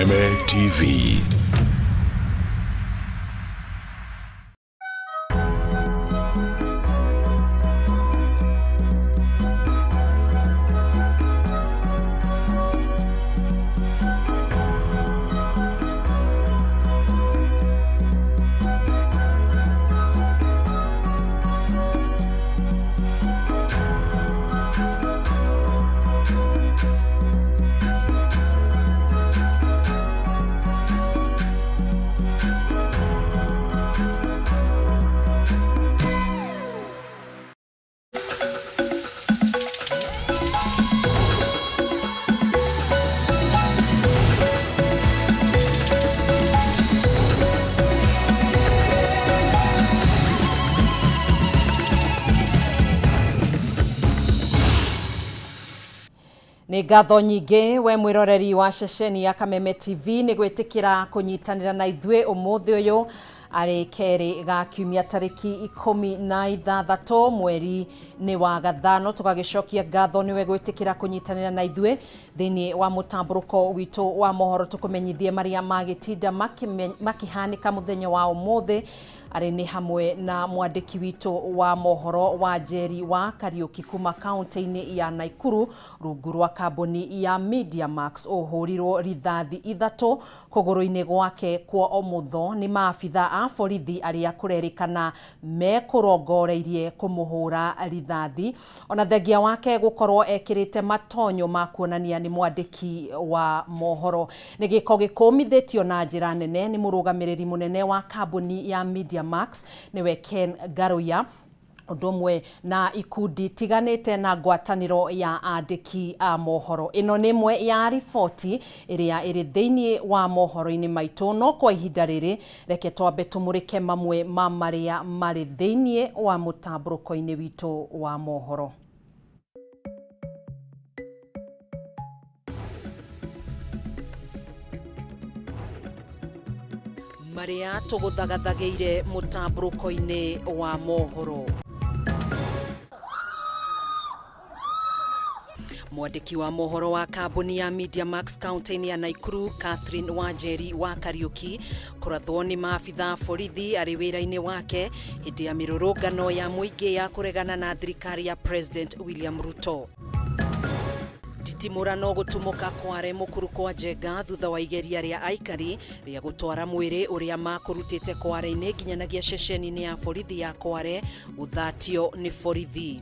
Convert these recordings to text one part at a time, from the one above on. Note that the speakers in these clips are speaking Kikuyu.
Kameme TV. Nĩ ngatho nyingĩ we mwĩroreri wa ceceni ya Kameme TV nĩ gwĩtĩkĩra kũnyitanĩra na ithuĩ ũmũthĩ ũyũ arĩ kerĩ ga kiumia tarĩki 16 mweri nĩ wa gathano. Tũgagĩcokia ngatho nĩwe gwĩtĩkĩra kũnyitanĩra na ithuĩ thĩinĩ wa mũtambũrũko witũ wa mohoro, tũkũmenyithie marĩa magĩtinda makĩhanĩka mũthenya wa ũmũthĩ. Arĩ nĩ hamwe na mwandĩki witũ wa mohoro wa Njeri wa Kariuki kuma kaunti-inĩ ya Naikuru rungu rwa kambuni ya Media Max ũhũrirwo rithathi 3 kũgũrũ-inĩ gwake kwa omutho nĩ maabitha a borithi arĩa kũrerĩkana mekũrongoreirie kũmũhũra rithathi. Ona thengia wake gũkorwo ekĩrĩte matonyo ma kuonania nĩ mwandĩki wa mohoro. Nĩ gĩko gĩkũmithĩtio na njĩra nene nĩ mũrũgamĩrĩri mũnene wa kambuni ya Media Max nĩwe Ken Ngaruiya, ũndũ ũmwe na ikundi tiganĩte na ngwatanĩro ya andĩki a mohoro. Ĩno nĩ ĩmwe ya riboti ĩrĩa ĩrĩ thĩinĩ wa mohoro-inĩ maitũ, no kwa ihinda rĩrĩ reke twambe tũmũrĩke mamwe ma marĩa marĩ thĩinĩ wa mũtambũrũko-inĩ witũ wa mohoro. Marĩa tũgũthagathagĩire mũtambũrũko-inĩ wa mohoro. Mwandĩki wa mohoro wa kambuni ya Media Max kaunti-inĩ ya Naikuru Catherine Wanjeri wa Kariuki kũrathwo nĩ maabitha borithi arĩ wĩra-inĩ wake hĩndĩ ya mĩrũrũngano ya mũingĩ ya kũregana na thirikari ya President William Ruto. Nditimũrano gũtumũka Kware mũkuru kwa Njenga thutha wa igeria rĩa aikari rĩa gũtwara mwĩrĩ ũrĩa makũrutĩte Kware-inĩ nginyanagia ceceni-inĩ ya borithi ya Kware gũthatio nĩ borithi.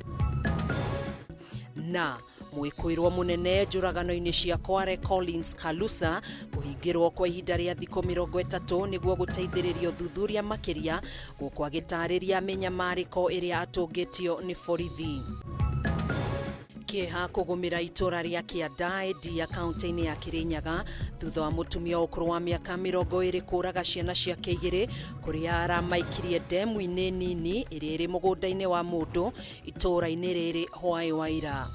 Na mwĩkũĩrwo mũnene njũragano-inĩ cia Kware Collins Kalusa kũhingĩrwo kwa ihinda rĩa thikũ 30 nĩguo gũteithĩrĩrio thuthuria makĩria gũkũ agĩtarĩria mĩnyamarĩko ĩrĩa atũngĩtio nĩ borithi. Kĩeha kũgũmĩra itũra rĩa Kĩanda Ndia kaunti-inĩ ya Kĩrĩnyaga thutha wa mũtumia wa ũkũrũ wa mĩaka 20 kũraga ciana ciake 2 kũrĩa aramaikirie ndemu-inĩ nini ĩrĩa ĩrĩ mũgũnda-inĩ wa mũndũ itũũra-inĩ rĩrĩ hwaĩ wa ira.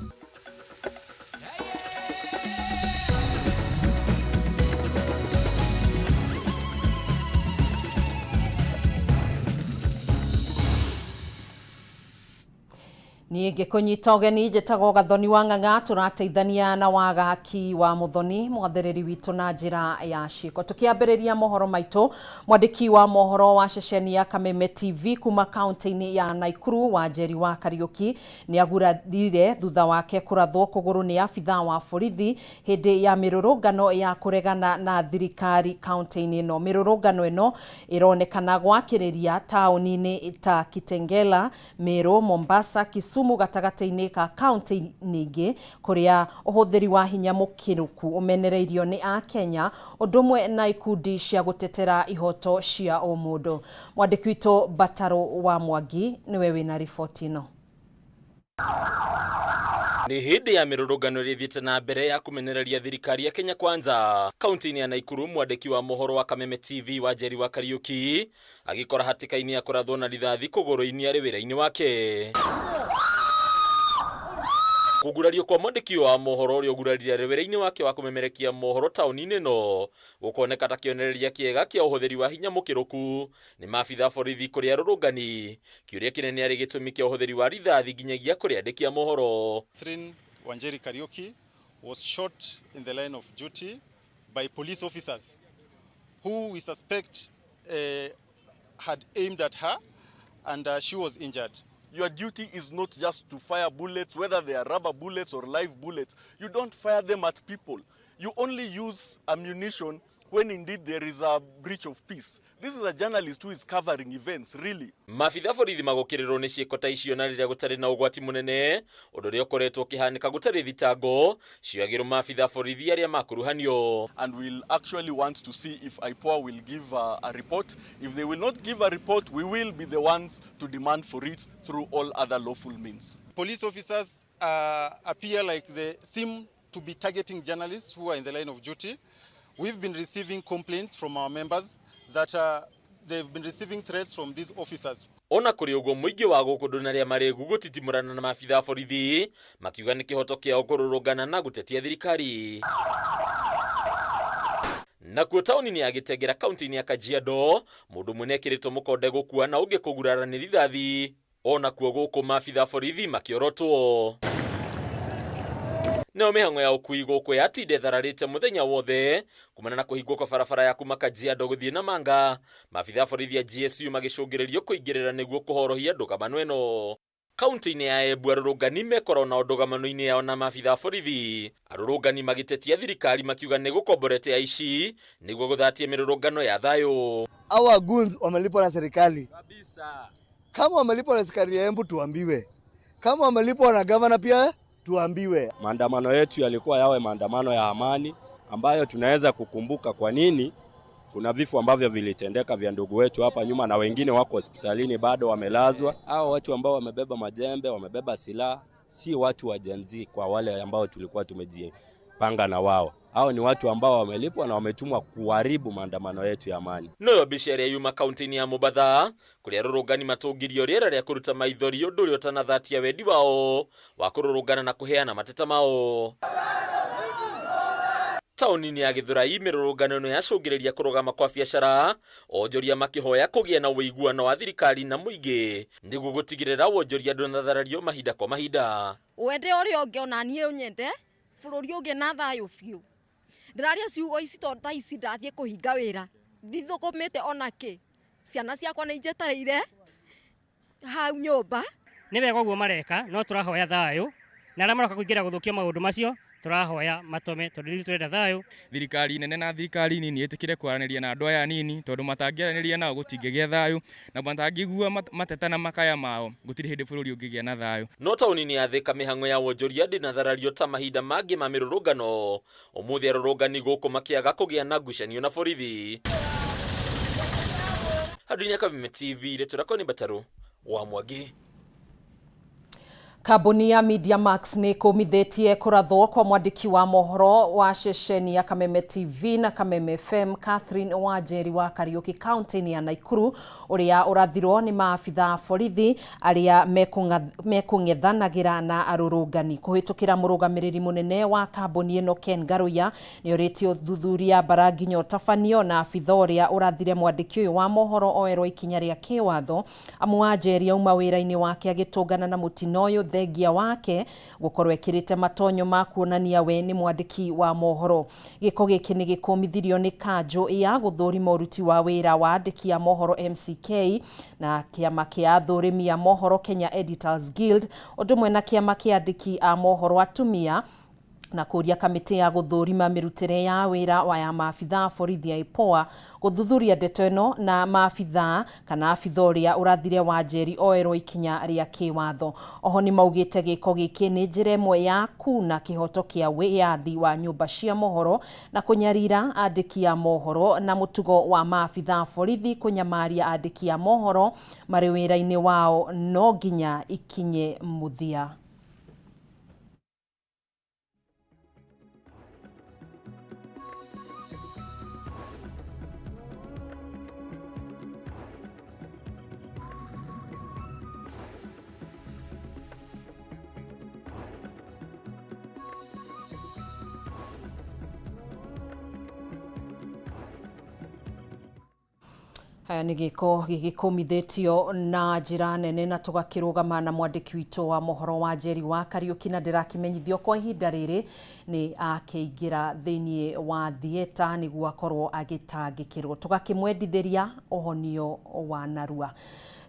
Niĩ ngĩkũnyita ũgeni njĩtagwo Gathoni wa Ng'ang'a, tũrateithania na Wagaki wa Mũthoni mwathĩrĩri witũ na njĩra ya ciĩko. Tũkĩambĩrĩria mohoro maitũ, mwandĩki wa mohoro wa ceceni ya Kameme TV kuma kaunti-inĩ ya Naikuru Wanjeri wa Kariuki nĩ agurarire thutha wake kũrathwo kũgũrũ nĩ abithaa wa borithi hĩndĩ ya mĩrũrũngano ya kũregana na thirikari kaunti-inĩ ĩno. Mĩrũrũngano ĩno ĩronekana gwakĩrĩria taũni-inĩ ta Kitengela, Meru, Mombasa, Kisumu gatagatĩ-inĩ ka kaunti nyingĩ kũrĩa ũhũthĩri wa hinya mũkĩrũku ũmenereirio nĩ Akenya ũndũ ũmwe na ikundi cia gũtetera ihoto cia ũmũndũ. Mwandĩki witũ Batarũ wa Mwangi nĩwe wĩna riboti ĩno. Nĩ hĩndĩ ya mĩrũrũngano ĩrĩa ĩthiĩte na mbere ya kũmenereria thirikari ya Kenya Kwanza kaunti-inĩ ya Naikuru, mwandĩki wa mohoro wa Kameme TV Wanjeri wa Kariuki agĩkora hatĩka-inĩ ya kũrathwo na rithathi kũgũrũ-inĩ arĩ wĩra-inĩ wake. Kũgurario kwa mwandĩki wa mohoro ũrĩa ũgurarire arĩ wĩra-inĩ wake wa kũmemerekia mohoro taũni-inĩ ĩno gũkoneka ta kĩonereria kĩega kĩa ũhũthĩri wa hinya mũkĩrũku nĩ maabitha borithi kũrĩ arũrũngani. Kĩũria kĩnene arĩ gĩtũmi kĩa ũhũthĩri wa rithathi nginyagia kũrĩ andĩki a mohoro. Catherine Wanjeri Kariuki was shot in the line of duty by police officers who we suspect had aimed at her, and she was injured. Your duty is not just to fire bullets, whether they are rubber bullets or live bullets. You don't fire them at people. You only use ammunition when indeed there is a breach of peace. This is a journalist who is covering events, really. Maabitha borithi magũkĩrĩrwo nĩ ciĩko ta icio na rĩrĩa gũtarĩ na ũgwati mũnene ũndũ ũrĩa ũkoretwo ũkĩhanĩka gũtarĩ thitango cioyagĩrwo maabitha borithi arĩa makuruhanio. And we'll actually want to see if IPOA will give a report. If they will not give a report, we will be the ones to demand for it through all other lawful means. Police officers appear like they seem to be targeting journalists who are in the line of duty. We've been receiving complaints from our members that they've been receiving threats from these officers. Ona kũrĩ ũguo mũingĩ wa gũkũ ndũna arĩa marĩ gũtitimũrana na maabitha borithi makiuga nĩ kĩhoto kĩao kũrũrũngana na gũtetia thirikari. Nakuo taũni-inĩ ya Gĩtengera kaunti-inĩ ya Kajiado mũndũ ũmwe nĩekĩrĩtwo mũkonde gũkua na ũngĩ kũgurara nĩ rithathi. Onakuo gũkũ maabitha borithi makĩorotwo. Nayo mĩhang'o ya ũkui gũkũ yatinda ĩthararĩte mũthenya wothe kumana na kũhingwo kwa barabara ya kuma Kajiado gũthiĩ Namanga, maabitha borithi a GSU magĩcũngĩrĩrio kũingĩrĩra nĩguo kũhorohia ndũgamano ĩno. Kaunti-inĩ ya Embu arũrũngani mekorwo na ndũgamano-inĩ yao na maabitha borithi, arũrũngani magĩtetia thirikari makiuga nĩ gũkomborete aici nĩguo gũthatia mĩrũrũngano ya thayũ. Our goons wamelipwa na serikali kabisa. Kama wamelipwa na serikali ya Embu tuambiwe, kama wamelipwa na governor pia tuambiwe. Maandamano yetu yalikuwa yawe maandamano ya amani ambayo tunaweza kukumbuka kwa nini kuna vifo ambavyo vilitendeka vya ndugu wetu hapa nyuma na wengine wako hospitalini bado wamelazwa. Hao watu ambao wamebeba majembe, wamebeba silaha, si watu wa Gen Z kwa wale ambao tulikuwa tumejipanga na wao. Hao ni watu ambao wamelipwa na wametumwa kuharibu maandamano yetu ya amani. Noyo mbica ĩrĩa yuma kaunti-inĩ ya Mombatha kũrĩa arũrũngani matũngirio rĩera rĩa kũruta maithori ũndũ ũrĩa ũtanathatia wendi wao wa kũrũrũngana na kũheana mateta mao. Taũni-inĩ ya Gĩthũrai mĩrũrũngano ĩno yacũngĩrĩria kũrũgama kwa biacara onjoria makĩhoya kũgĩa na ũiguano wa thirikari na mũingĩ nĩguo gũtigĩrĩra wonjoria ndũnatharario mahinda kwa mahinda. Wende ũrĩa ũngĩ ona niĩ ũnyende bũrũri ũngĩ na thayũ biũ. Ndĩraria ciugo ici tondũ thaa ici ndathiĩ kũhinga wĩra ndithũkũmĩte ona kĩ, ciana ciakwa nĩ injetereire hau nyũmba. Nĩ wega ũguo mareka no tũrahoya thayũ na arĩa maroka kũingĩra gũthũkia maũndũ macio tũrahoya matome tondũ ithuĩ tũrenda thayũ. Thirikari nene na thirikari nini ĩtĩkĩre kwaranĩria na andũ aya nini tondũ matangĩaranĩria nao gũtingĩgĩa thayũ na matangĩigua mateta na makaya mao gũtirĩ hĩndĩ bũrũri ũngĩgĩa na thayũ. No taũni-inĩ ya Thĩka mĩhang'o ya wonjoria ndĩnatharario ta mahinda mangĩ ma mĩrũrũngano, ũmũthĩ arũrũngani gũkũ makĩaga kũgĩa na ngucanio na borithi. Handũ-inĩ ya Kameme TV, rĩtwa rĩakwa nĩ Mbatarũ wa Mwangi. Kambuni ya Media Max nĩ kũmithĩtie kũrathwo kwa mwandĩki wa mohoro wa ceceni ya Kameme TV na Kameme FM Catherine Wanjeri wa Kariuki kaunti-inĩ ya Naikuru ũrĩa ũrathirwo nĩ maabitha borithi arĩa mekũng'ethanagĩra na arũrũngani. Kũhĩtũkĩra mũrũgamĩrĩri mũnene wa kambuni ĩno Ken Ngaruiya nĩ ũrĩtie ũthuthuria mbara nginya ũtabanio na abitha ũrĩa ũrathire mwandĩki ũyũ wa mohoro oerwo ikinya rĩa kĩwatho. Amu Wanjeri auma wĩra-inĩ wake agĩtũngana na mũtino ũyũ thengia wake gũkorwo ekĩrĩte matonyo ma kuonania we nĩ mwandĩki wa mohoro. Gĩko gĩkĩ nĩ gĩkũmithirio nĩ kanjũ ya gũthũrima ũruti wa wĩra wa andĩki a mohoro MCK na kĩama kĩa athũrimi a mohoro Kenya Editors Guild ũndũ ũmwe na kĩama kĩa andĩki a mohoro atumia na kũria kamĩtĩ ya gũthũrima mĩrutĩre ya wĩra wa ya maabitha borithi ya IPOA gũthuthuria ndeto ĩno na maabitha kana abitha ũrĩa ũrathire Wanjeri oerwo ikinya rĩa kĩwatho. Oho nĩ maugĩte gĩko gĩkĩ nĩ njĩra ĩmwe ya kuna kĩhoto kĩa wĩyathi wa nyũmba cia mohoro na kũnyarira andĩki a mohoro na mũtugo wa maabitha borithi kũnyamaria andĩki a mohoro marĩ wĩra-inĩ wao no nginya ikinye mũthia. Haya nĩ gĩko gĩgĩkũmithĩtio na njĩra nene na tũgakĩrũgama na mwandĩki witũ wa mohoro wa Njeri wa Kariũki, na ndĩrakĩmenyithio kwa ihinda rĩrĩ nĩ akĩingĩra thĩinĩ wa thieta nĩguo akorwo agĩtangĩkĩrwo. Tũgakĩmwendithĩria ũhonio wa narua.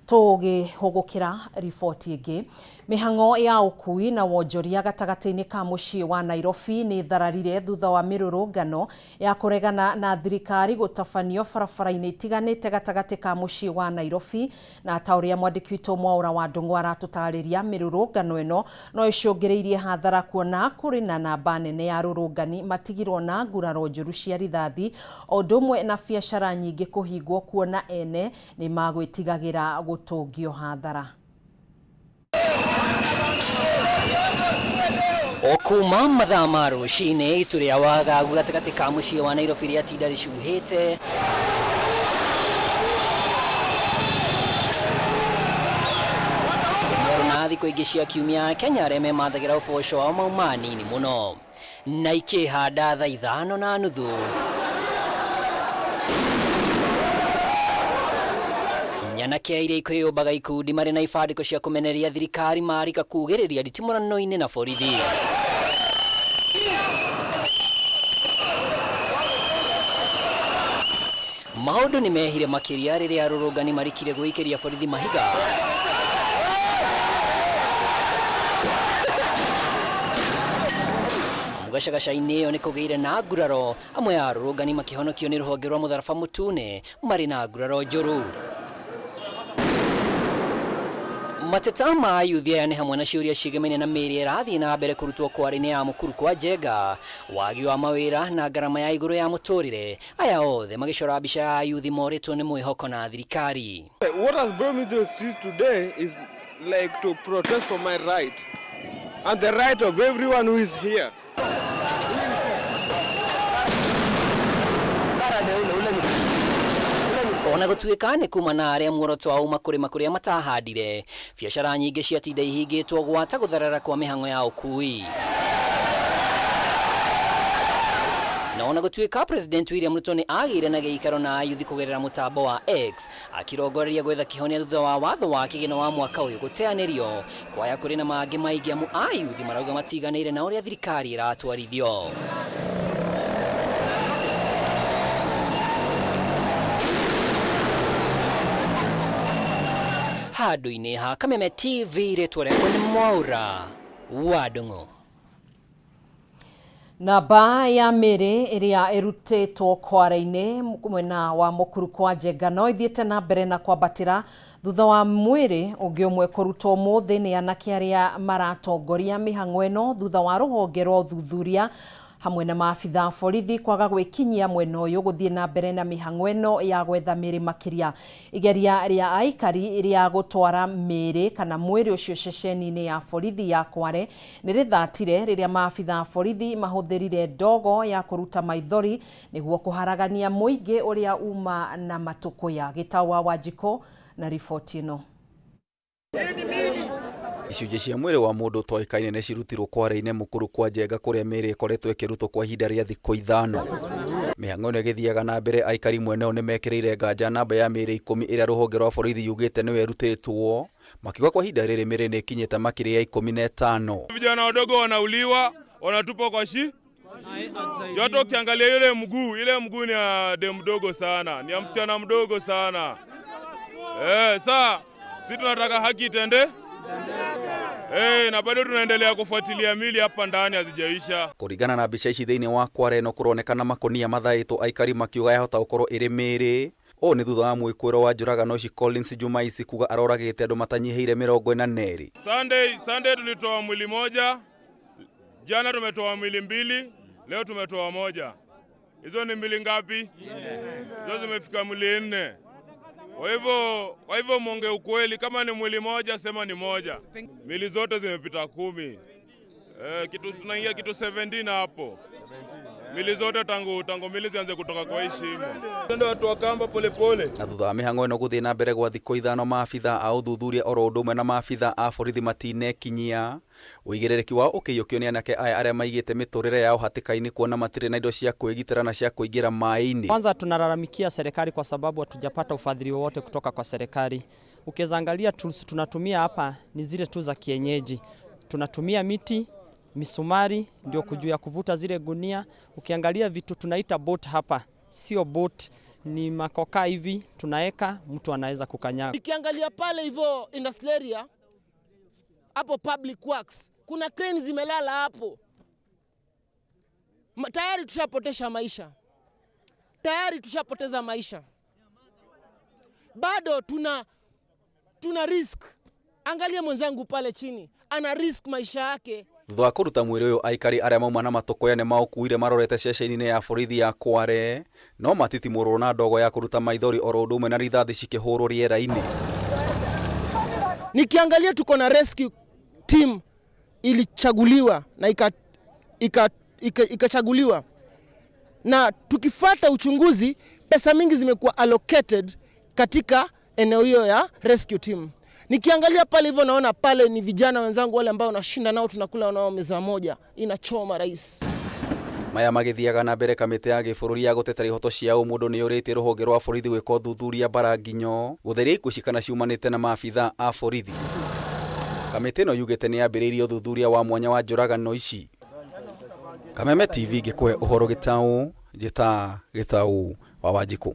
Tũgĩhũgũkĩra riboti ĩngĩ, mĩhang'o ya ũkui na wonjoria gatagatĩ-inĩ ka mũciĩ wa Nairobi nĩ thararire thutha wa mĩrũrũngano ya kũregana na thirikari gũtabanio barabara-inĩ itiganĩte gatagatĩ ka mũciĩ wa Nairobi. Na ta ũrĩa mwandĩki witũ Mwaũra wa Ndũng'ũ aratũtarĩria, mĩrũrũngano ĩno no ĩcũngĩrĩirie hathara kuona kũrĩ na namba nene ya arũrũngani matigirwo na nguraro njũru cia rithathi, o ũndũ ũmwe na biacara nyingĩ kũhingwo kuona ene nĩ magwĩtigagĩra gũtũngio hathara. O kuma mathaa ma rũcinĩ itu rĩa wagagu gatagatĩ ka mũciĩ wa Nairobi rĩatinda rĩcuhĩte. Na thikũ ingĩ cia kiumia Kenya arĩa memathagĩra ũboco wao mauma nini mũno na ikĩhanda thaa 5:30. Nyanake iria ikwĩyũmbaga ikundi marĩ na ibandĩko cia kũmenereria thirikari marika kugĩrĩria nditimũrano-inĩ na borithi. Maũndũ nĩ mehire makĩria rĩrĩa arũrũngani marikire gwĩikĩria borithi mahiga. Gacagaca-inĩ ĩyo nĩ kũgĩire na nguraro, amwe a arũrũngani makĩhonokio nĩ rũhonge rwa mũtharaba mũtune marĩ na nguraro njũru. Mateta ma ayuthi aya nĩ hamwe na ciũria ciĩgemaine na mĩĩrĩ ĩrathiĩ na mbere kũrutwo kware-inĩ ya Mũkuru kwa Njenga, wagi wa mawĩra na ngarama ya igũrũ ya mũtũrĩre. Aya othe magĩcora mbica ya ayuthi morĩtwo nĩ mwĩhoko na thirikari. What has brought me to the street today is like to protest for my right and the right of everyone who is here. Ona gũtuĩka nĩ kuma na arĩa muoroto wao uma kũrĩma kũrĩa matahandire, biacara nyingĩ ciatinda ihingĩtwo gwata gũtharara kwa mĩhang'o ya ũkui. Na ona gũtuĩka President William Ruto nĩ agĩire na gĩikaro na ayuthi kũgerera mũtambo wa X akirongoreria gwetha kĩhonia thutha wa watho wa kĩgĩna wa mwaka ũyũ gũteanĩrio, kwaya kũrĩ na mangĩ maingĩ amu ayuthi marauga matiganĩire na ũrĩa thirikari ĩratwarithio. Handũ-inĩ ha Kameme TV rĩtwa rĩakwa nĩ Mwaũra wa Ndũng'ũ. Namba ya mĩĩrĩ ĩrĩa ĩrutĩtwo kware-inĩ mwena wa Mũkuru kwa Njenga no ithiĩte na mbere na kwambatĩra thutha wa mwĩrĩ ũngĩ ũmwe kũrutwo ũmũthĩ nĩ anake arĩa maratongoria mĩhang'o ĩno thutha wa rũhonge rwa ũthuthuria hamwe na maabitha a borithi kwaga gwĩkinyia mwena ũyũ gũthiĩ na mbere na mĩhang'o ĩno ya gwetha mĩĩrĩ makĩria. Igeria rĩa aikari rĩa gũtwara mĩĩrĩ kana mwĩrĩ ũcio ceceni-inĩ ya borithi ya Kware nĩ rĩthatire rĩrĩa maabitha a borithi mahũthĩrire ndogo ya kũruta maithori nĩguo kũharagania mũingĩ ũrĩa uma na matũkũya. Gĩtau wa Wanjikũ na riboti ĩno. Icunjĩ cia mwĩrĩ wa mũndũ ũtoĩkaine nĩ cirutirwo kware-inĩ Mũkuru kwa Njenga kũrĩa mĩĩrĩ ĩkoretwo ĩkĩrutwo kwa ihinda rĩa thikũ 5. Mĩhang'o ĩno ĩgĩthiaga na mbere, aikari mwena ũyũ nĩmekĩrĩire nganja namba ya mĩĩrĩ 10 ĩrĩa rũhonge rwa borithi yugĩte nĩyo ĩrutĩtwo, makiuga kwa ihinda rĩrĩ mĩĩrĩ nĩ ĩkinyĩte makĩria ya 15. Vijana wadogo wanauliwa, wanatupwa kwa shi joto. Ukiangalia ile mguu ni ya dem mdogo sana, ni ya msichana mdogo sana. Saa sisi tunataka haki itende. Na bado tunaendelea kufuatilia mili hapa ndani hazijaisha. Kũringana na mbica ici thĩinĩ wa Kware ĩno kũronekana makonia mathaĩtwo aikari makiuga yahota gũkorwo ĩrĩ mĩĩrĩ. Ũũ nĩ thutha wa mwĩkũĩro wa njũragano ici Collins Jumaisi kuga aroragĩte andũ matanyihĩire 42. Sunday tulitoa mwili moja, jana tumetoa mwili 2, leo tumetoa 1. Hizo ni mwili ngapi? Hizo zimefika mwili 4. Kwa hivyo mwonge ukweli, kama ni mwili moja sema ni moja. Mili zote zimepita 10. Kitu tunaingia kitu 17 hapo. Mili zote tangu tangu mili zianze kutoka kwa hii shimo. Twende watu wa kamba polepole. Na thutha wa mĩhang'o ĩno gũthiĩ na mbere gwa thikũ ithano, maabitha a ũthuthuria oro ũndũ ũmwe na maabitha a borithi matinekinyia. Ũigĩrĩrĩki wao ũkĩiyũkio nĩ anake aya arĩa maigĩte mĩtũrĩre yao hatĩka-inĩ kuona matirĩ na indo cia kwĩgitĩra na cia kũingĩra maĩ-inĩ. Kwanza tunalalamikia serikali kwa sababu hatujapata ufadhili wowote kutoka kwa serikali. Ukiweza angalia tools tunatumia hapa ni zile tu za kienyeji. Tunatumia miti, misumari ndio kujua kuvuta zile gunia. Ukiangalia vitu tunaita boat hapa, sio boat, ni makoka hivi tunaeka, mtu anaweza kukanyaga. Nikiangalia pale hivyo industrial area hapo public works, kuna crane zimelala hapo. Tayari tushapotesha maisha, tayari tushapoteza maisha, bado tuna risk. Angalia mwenzangu pale chini ana risk maisha yake. Thutha wa kũruta mwĩrĩ ũyũ, aikari arĩa mauma na matũkũya nĩ maũkuire marorete ceceni-inĩ ya borithi ya Kware, no matitimũrwo na ndogo ya kũruta maithori oro ũndũ ũmwe na rithathi cikĩhũrwo rĩera-inĩ. Nikiangalia tuko na rescue team ilichaguliwa na ikachaguliwa na tukifuata uchunguzi, pesa mingi zimekuwa allocated katika eneo hiyo ya rescue team. Nikiangalia pale hivyo naona pale ni vijana wenzangu wale ambao nashinda nao tunakula nao meza moja, inachoma rais. Maya magĩthiaga na mbere, kamĩtĩ ya gĩbũrũri ya gũtetera ihoto cia ũmũndũ nĩ yũrĩtie rũhonge rwa borithi gwĩka ũthuthuria mbara nginyo gũtheria ikuũ ici kana ciumanĩte na maabitha a borithi. Kamĩtĩ ĩno yugĩte nĩ yambĩrĩirie ũthuthuria wa mwanya wa njũragano ici. Kameme TV ngĩkũhe ũhoro gĩtaũ, njĩta Gĩtaũ wa Wanjikũ.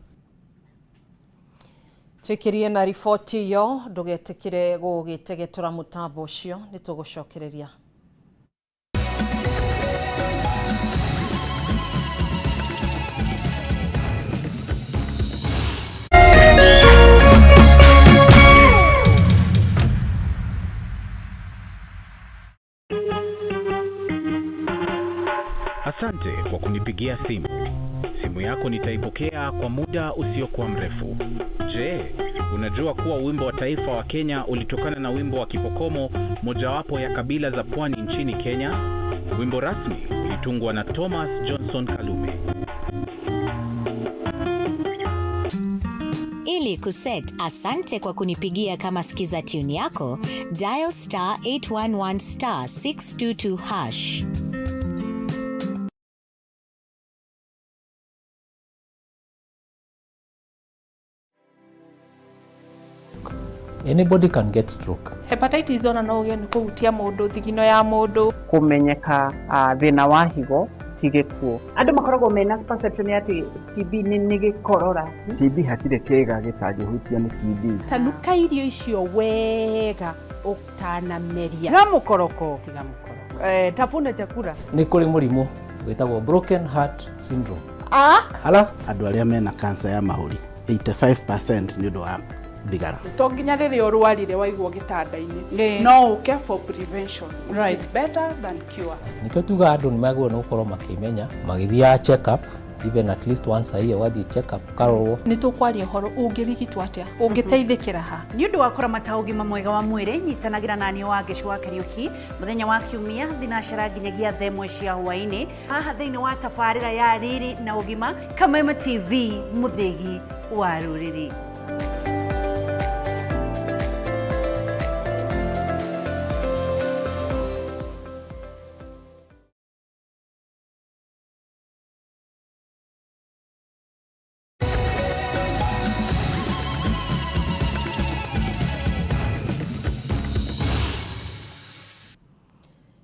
Twĩkĩrie na riboti ĩyo, ndũgetĩkĩre gũgĩtegetũra mũtambo ũcio, nĩ tũgũcokereria. Asante kwa kunipigia simu. Simu yako nitaipokea kwa muda usiokuwa mrefu. Je, unajua kuwa wimbo wa taifa wa Kenya ulitokana na wimbo wa Kipokomo, mojawapo ya kabila za pwani nchini Kenya? Wimbo rasmi ulitungwa na Thomas Johnson Kalume. Ili kuset asante kwa kunipigia kama skiza tune yako, dial star 811 star 622 hash. Anybody can get stroke. Hepatitis ona no ũgĩe nĩ kũhutia mũndũ thigino ya mũndũ. Kũmenyeka thĩna wa higo ti gĩkuũ. Andũ makoragwo mena perception ya atĩ TB nĩ gĩkorora. TB hatirĩ kĩĩga gĩtangĩhutio nĩ TB. Tanuka irio icio wega ũtanameria. Tiga mũkoroko. Tiga mũkoroko. Tafuna chakula. Nĩ kũrĩ mũrimũ wĩtagwo broken heart syndrome. Ala? Andũ arĩa mena cancer ya mahũri 85% nĩ ũndũ wa thigara. To nginya rĩrĩa ũrwarire waigwo gĩtanda-inĩ, no ũke for prevention, which is better than cure. Nĩkĩo tugaga andũ nĩ magĩrĩirwo nĩ gũkorwo makĩmenya magĩthiaga check up even at least once a year, ũgathiĩ check up ũkarorwo. Nĩ tũkwaria ũhoro ũngĩrigitwo atĩa, ũngĩteithĩkĩra ha. Nĩ ũndũ wa kũramata ũgima mwega wa mwĩrĩ, nyitanagĩra na niĩ Wangeci wa Kariũki mũthenya wa Kiumia thinacara nginyagia thaa ĩmwe cia hwaĩ-inĩ haha thĩinĩ wa tabarĩra ya Riri na Ũgima, Kameme TV, mũthĩgi wa rũrĩrĩ.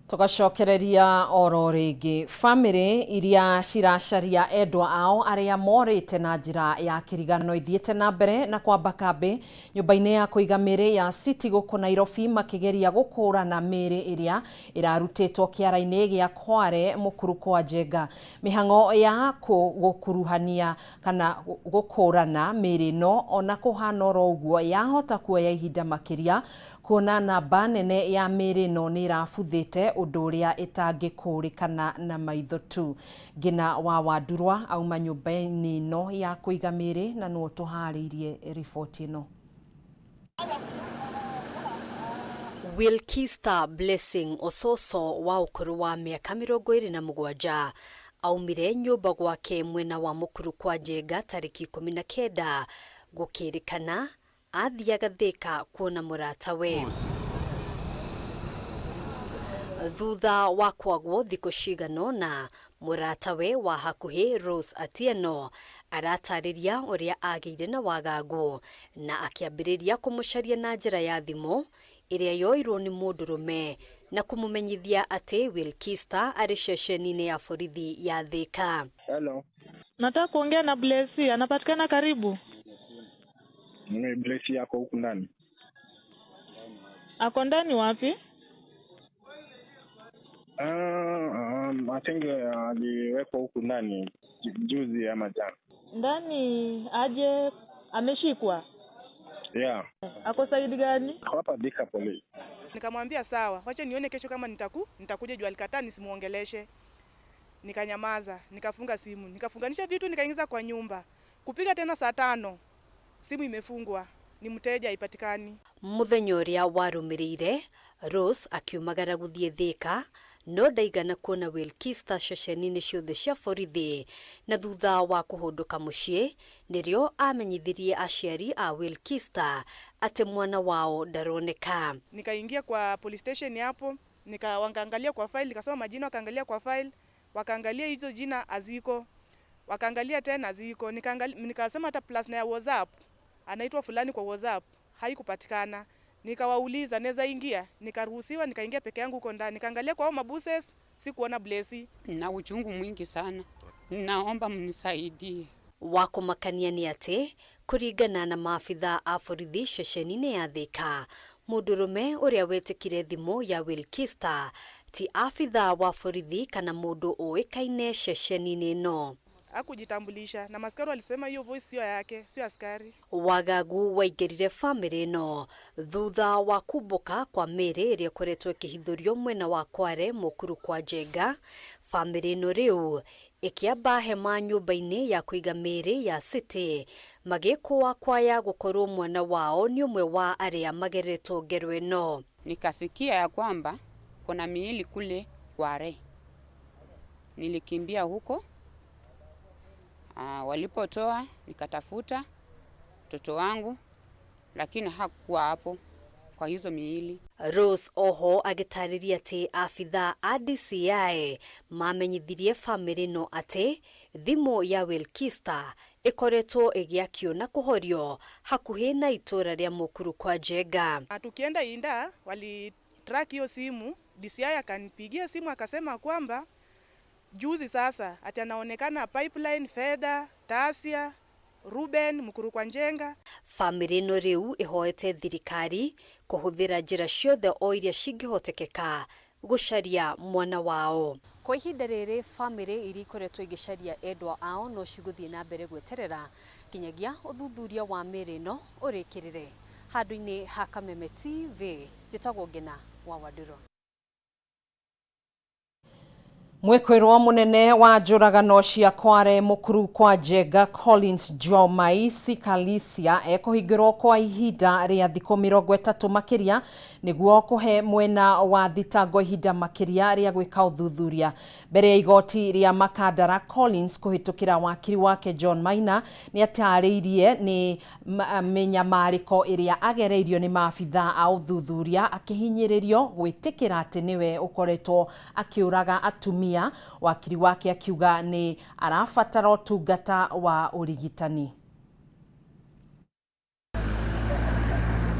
Tũgacokereria oro rĩngĩ, bamĩrĩ iria ciracaria endwa ao arĩa morĩte na njĩra ya kĩrigano ithiĩte na mbere na kwamba kambĩ nyũmba-inĩ ya kũiga mĩĩrĩ ya City gũkũ Nairobi, makĩgeria gũkũrana mĩĩrĩ ĩrĩa ĩrarutĩtwo kĩara-inĩ gĩa Kware mũkuru kwa Njenga. Mĩhang'o ya gũkuruhania kana gũkũrana mĩĩrĩ ĩno ona kũhana oro ũguo yahota kuoya ihinda makĩria, kuona namba nene ya mĩĩrĩ ĩno nĩ ĩrabuthĩte, ũndũ ũrĩa ĩtangĩkũrĩkana na maitho tu. Ngina wa Wandurwa auma nyũmba-inĩ ĩno ya kũiga mĩĩrĩ na nĩwe ũtũharĩirie riboti ĩno. Wilkista Blessing Ososo wa ũkũrũ wa mĩaka 27 Aumire nyũmba gwake mwena wa Mũkuru kwa Njenga tarĩki 19 gũkĩrĩkana athiaga Thĩka kuona mũratawe. Thutha wa kwagwo thikũ cigana ũna, mũratawe wa hakuhĩ Rose Atieno aratarĩria ũrĩa agĩire na wagagu na akĩambĩrĩria kũmũcaria na njĩra ya thimũ ĩrĩa yoirwo nĩ mũndũrũme na kũmũmenyithia atĩ Wilkista arĩ ceceni-inĩ ya borithi ya Thĩka. Hello. Nataka kuongea na Blessy, anapatikana karibu? Mimi Blessy yako huku ndani. Ako ndani wapi? I think aliwekwa huku ndani juzi ama jana. Ndani aje ameshikwa? Yeah. Ako saidi gani? Hapa Thika police. Nikamwambia sawa, wacha nione kesho kama nitakuja juu alikataa nisimuongeleshe. Nikanyamaza, nikafunga simu, nikafunganisha vitu nikaingiza kwa nyumba. Kupiga tena saa 5, simu imefungwa, ni mteja haipatikani. Muthenya ũrĩa warũmĩrĩire, Rose akiumagara gũthiĩ Thĩka no ndaigana kuona Wilkista ceceni-inĩ ciothe cia borithi na thutha wa kũhũndũka mũciĩ nĩrĩo amenyithirie aciari a Wilkista atĩ mwana wao ndaroneka. Nikaingia kwa police station hapo, nikaangalia kwa file, nikasoma majina, wakaangalia kwa file, wakaangalia hizo jina haziko, wakaangalia tena haziko, nikasema hata plus na ya WhatsApp, anaitwa fulani kwa WhatsApp, haikupatikana. Nikawauliza naweza ingia, nikaruhusiwa, nikaingia peke yangu huko ndani. Nikaangalia kwa hao mabuses, sikuona Blessy. Na uchungu mwingi sana. Naomba mnisaidie. Wa kũmakania nĩ atĩ kũringana na maabitha a borithi ceceni-inĩ ya Thĩka, mũndũrũme ũrĩa wetĩkire thimũ ya Wilkista ti abitha wa borithi kana mũndũ ũĩkaine ceceni-inĩ ĩno. Hakujitambulisha na maskari walisema hiyo voice sio yake, sio askari. Wagagu waingĩrire bamĩrĩ ĩno thutha wa kumbũka kwa mĩĩrĩ ĩrĩa ĩkoretwo ĩkĩhithũrio mwena wa Kware Mũkuru kwa Njenga. Bamĩrĩ ĩno rĩu ĩkĩamba hema nyũmba-inĩ ya kũiga mĩĩrĩ ya City magĩkũa kwaya gũkorwo mwana wao nĩ ũmwe wa arĩa mageretwo ngero ĩno. Nikasikia ya kwamba kuna miili kule Kware. Nilikimbia huko. Walipotoa nikatafuta mtoto wangu lakini hakuwa hapo kwa hizo miili. Rose oho agĩtarĩria atĩ abitha a DCI mamenyithirie bamĩrĩ ĩno atĩ thimũ ya Wilkista ĩkoretwo ĩgĩakio na kũhorio hakuhĩ na itũra rĩa Mũkuru kwa Njenga. Tukienda Inda wali track hiyo simu, DCI akanipigia simu akasema kwamba juzi sasa ati anaonekana Pipeline, Fedha, Tasia, Ruben, Mukuru kwa Njenga. Bamĩrĩ ĩno rĩu ĩhoete thirikari kũhũthĩra njĩra ciothe o iria cingĩhotekeka gũcaria mwana wao. Kwa ihinda rĩrĩ bamĩrĩ iria ikoretwo igĩcaria endwa ao no cigũthiĩ na mbere gweterera nginyagia ũthuthuria wa mĩĩrĩ ĩno ũrĩkĩrĩre. Handũ-inĩ ha Kameme TV, njĩtagwo Ngina wa Wandũrũ. Mwĩkwĩrwo mũnene wa njũragano cia Kware Mũkuru kwa Njenga Collins Jomaisi Kalisia ekũhingĩrwo kwa ihinda rĩa thikũ 30 makĩria nĩguo kũhe mwena wa thitango ihinda makĩria rĩa gwĩka ũthuthuria. Mbere ya igoti rĩa Makandara, Collins kũhĩtũkĩra wakiri wake John Maina nĩatarĩirie nĩ mĩnyamarĩko ĩrĩa agereirio nĩ maabitha a ũthuthuria akĩhinyĩrĩrio gwĩtĩkĩra atĩ nĩwe ũkoretwo akĩũraga atumia. Wakiri wake akiuga nĩ arabatara ũtungata wa ũrigitani.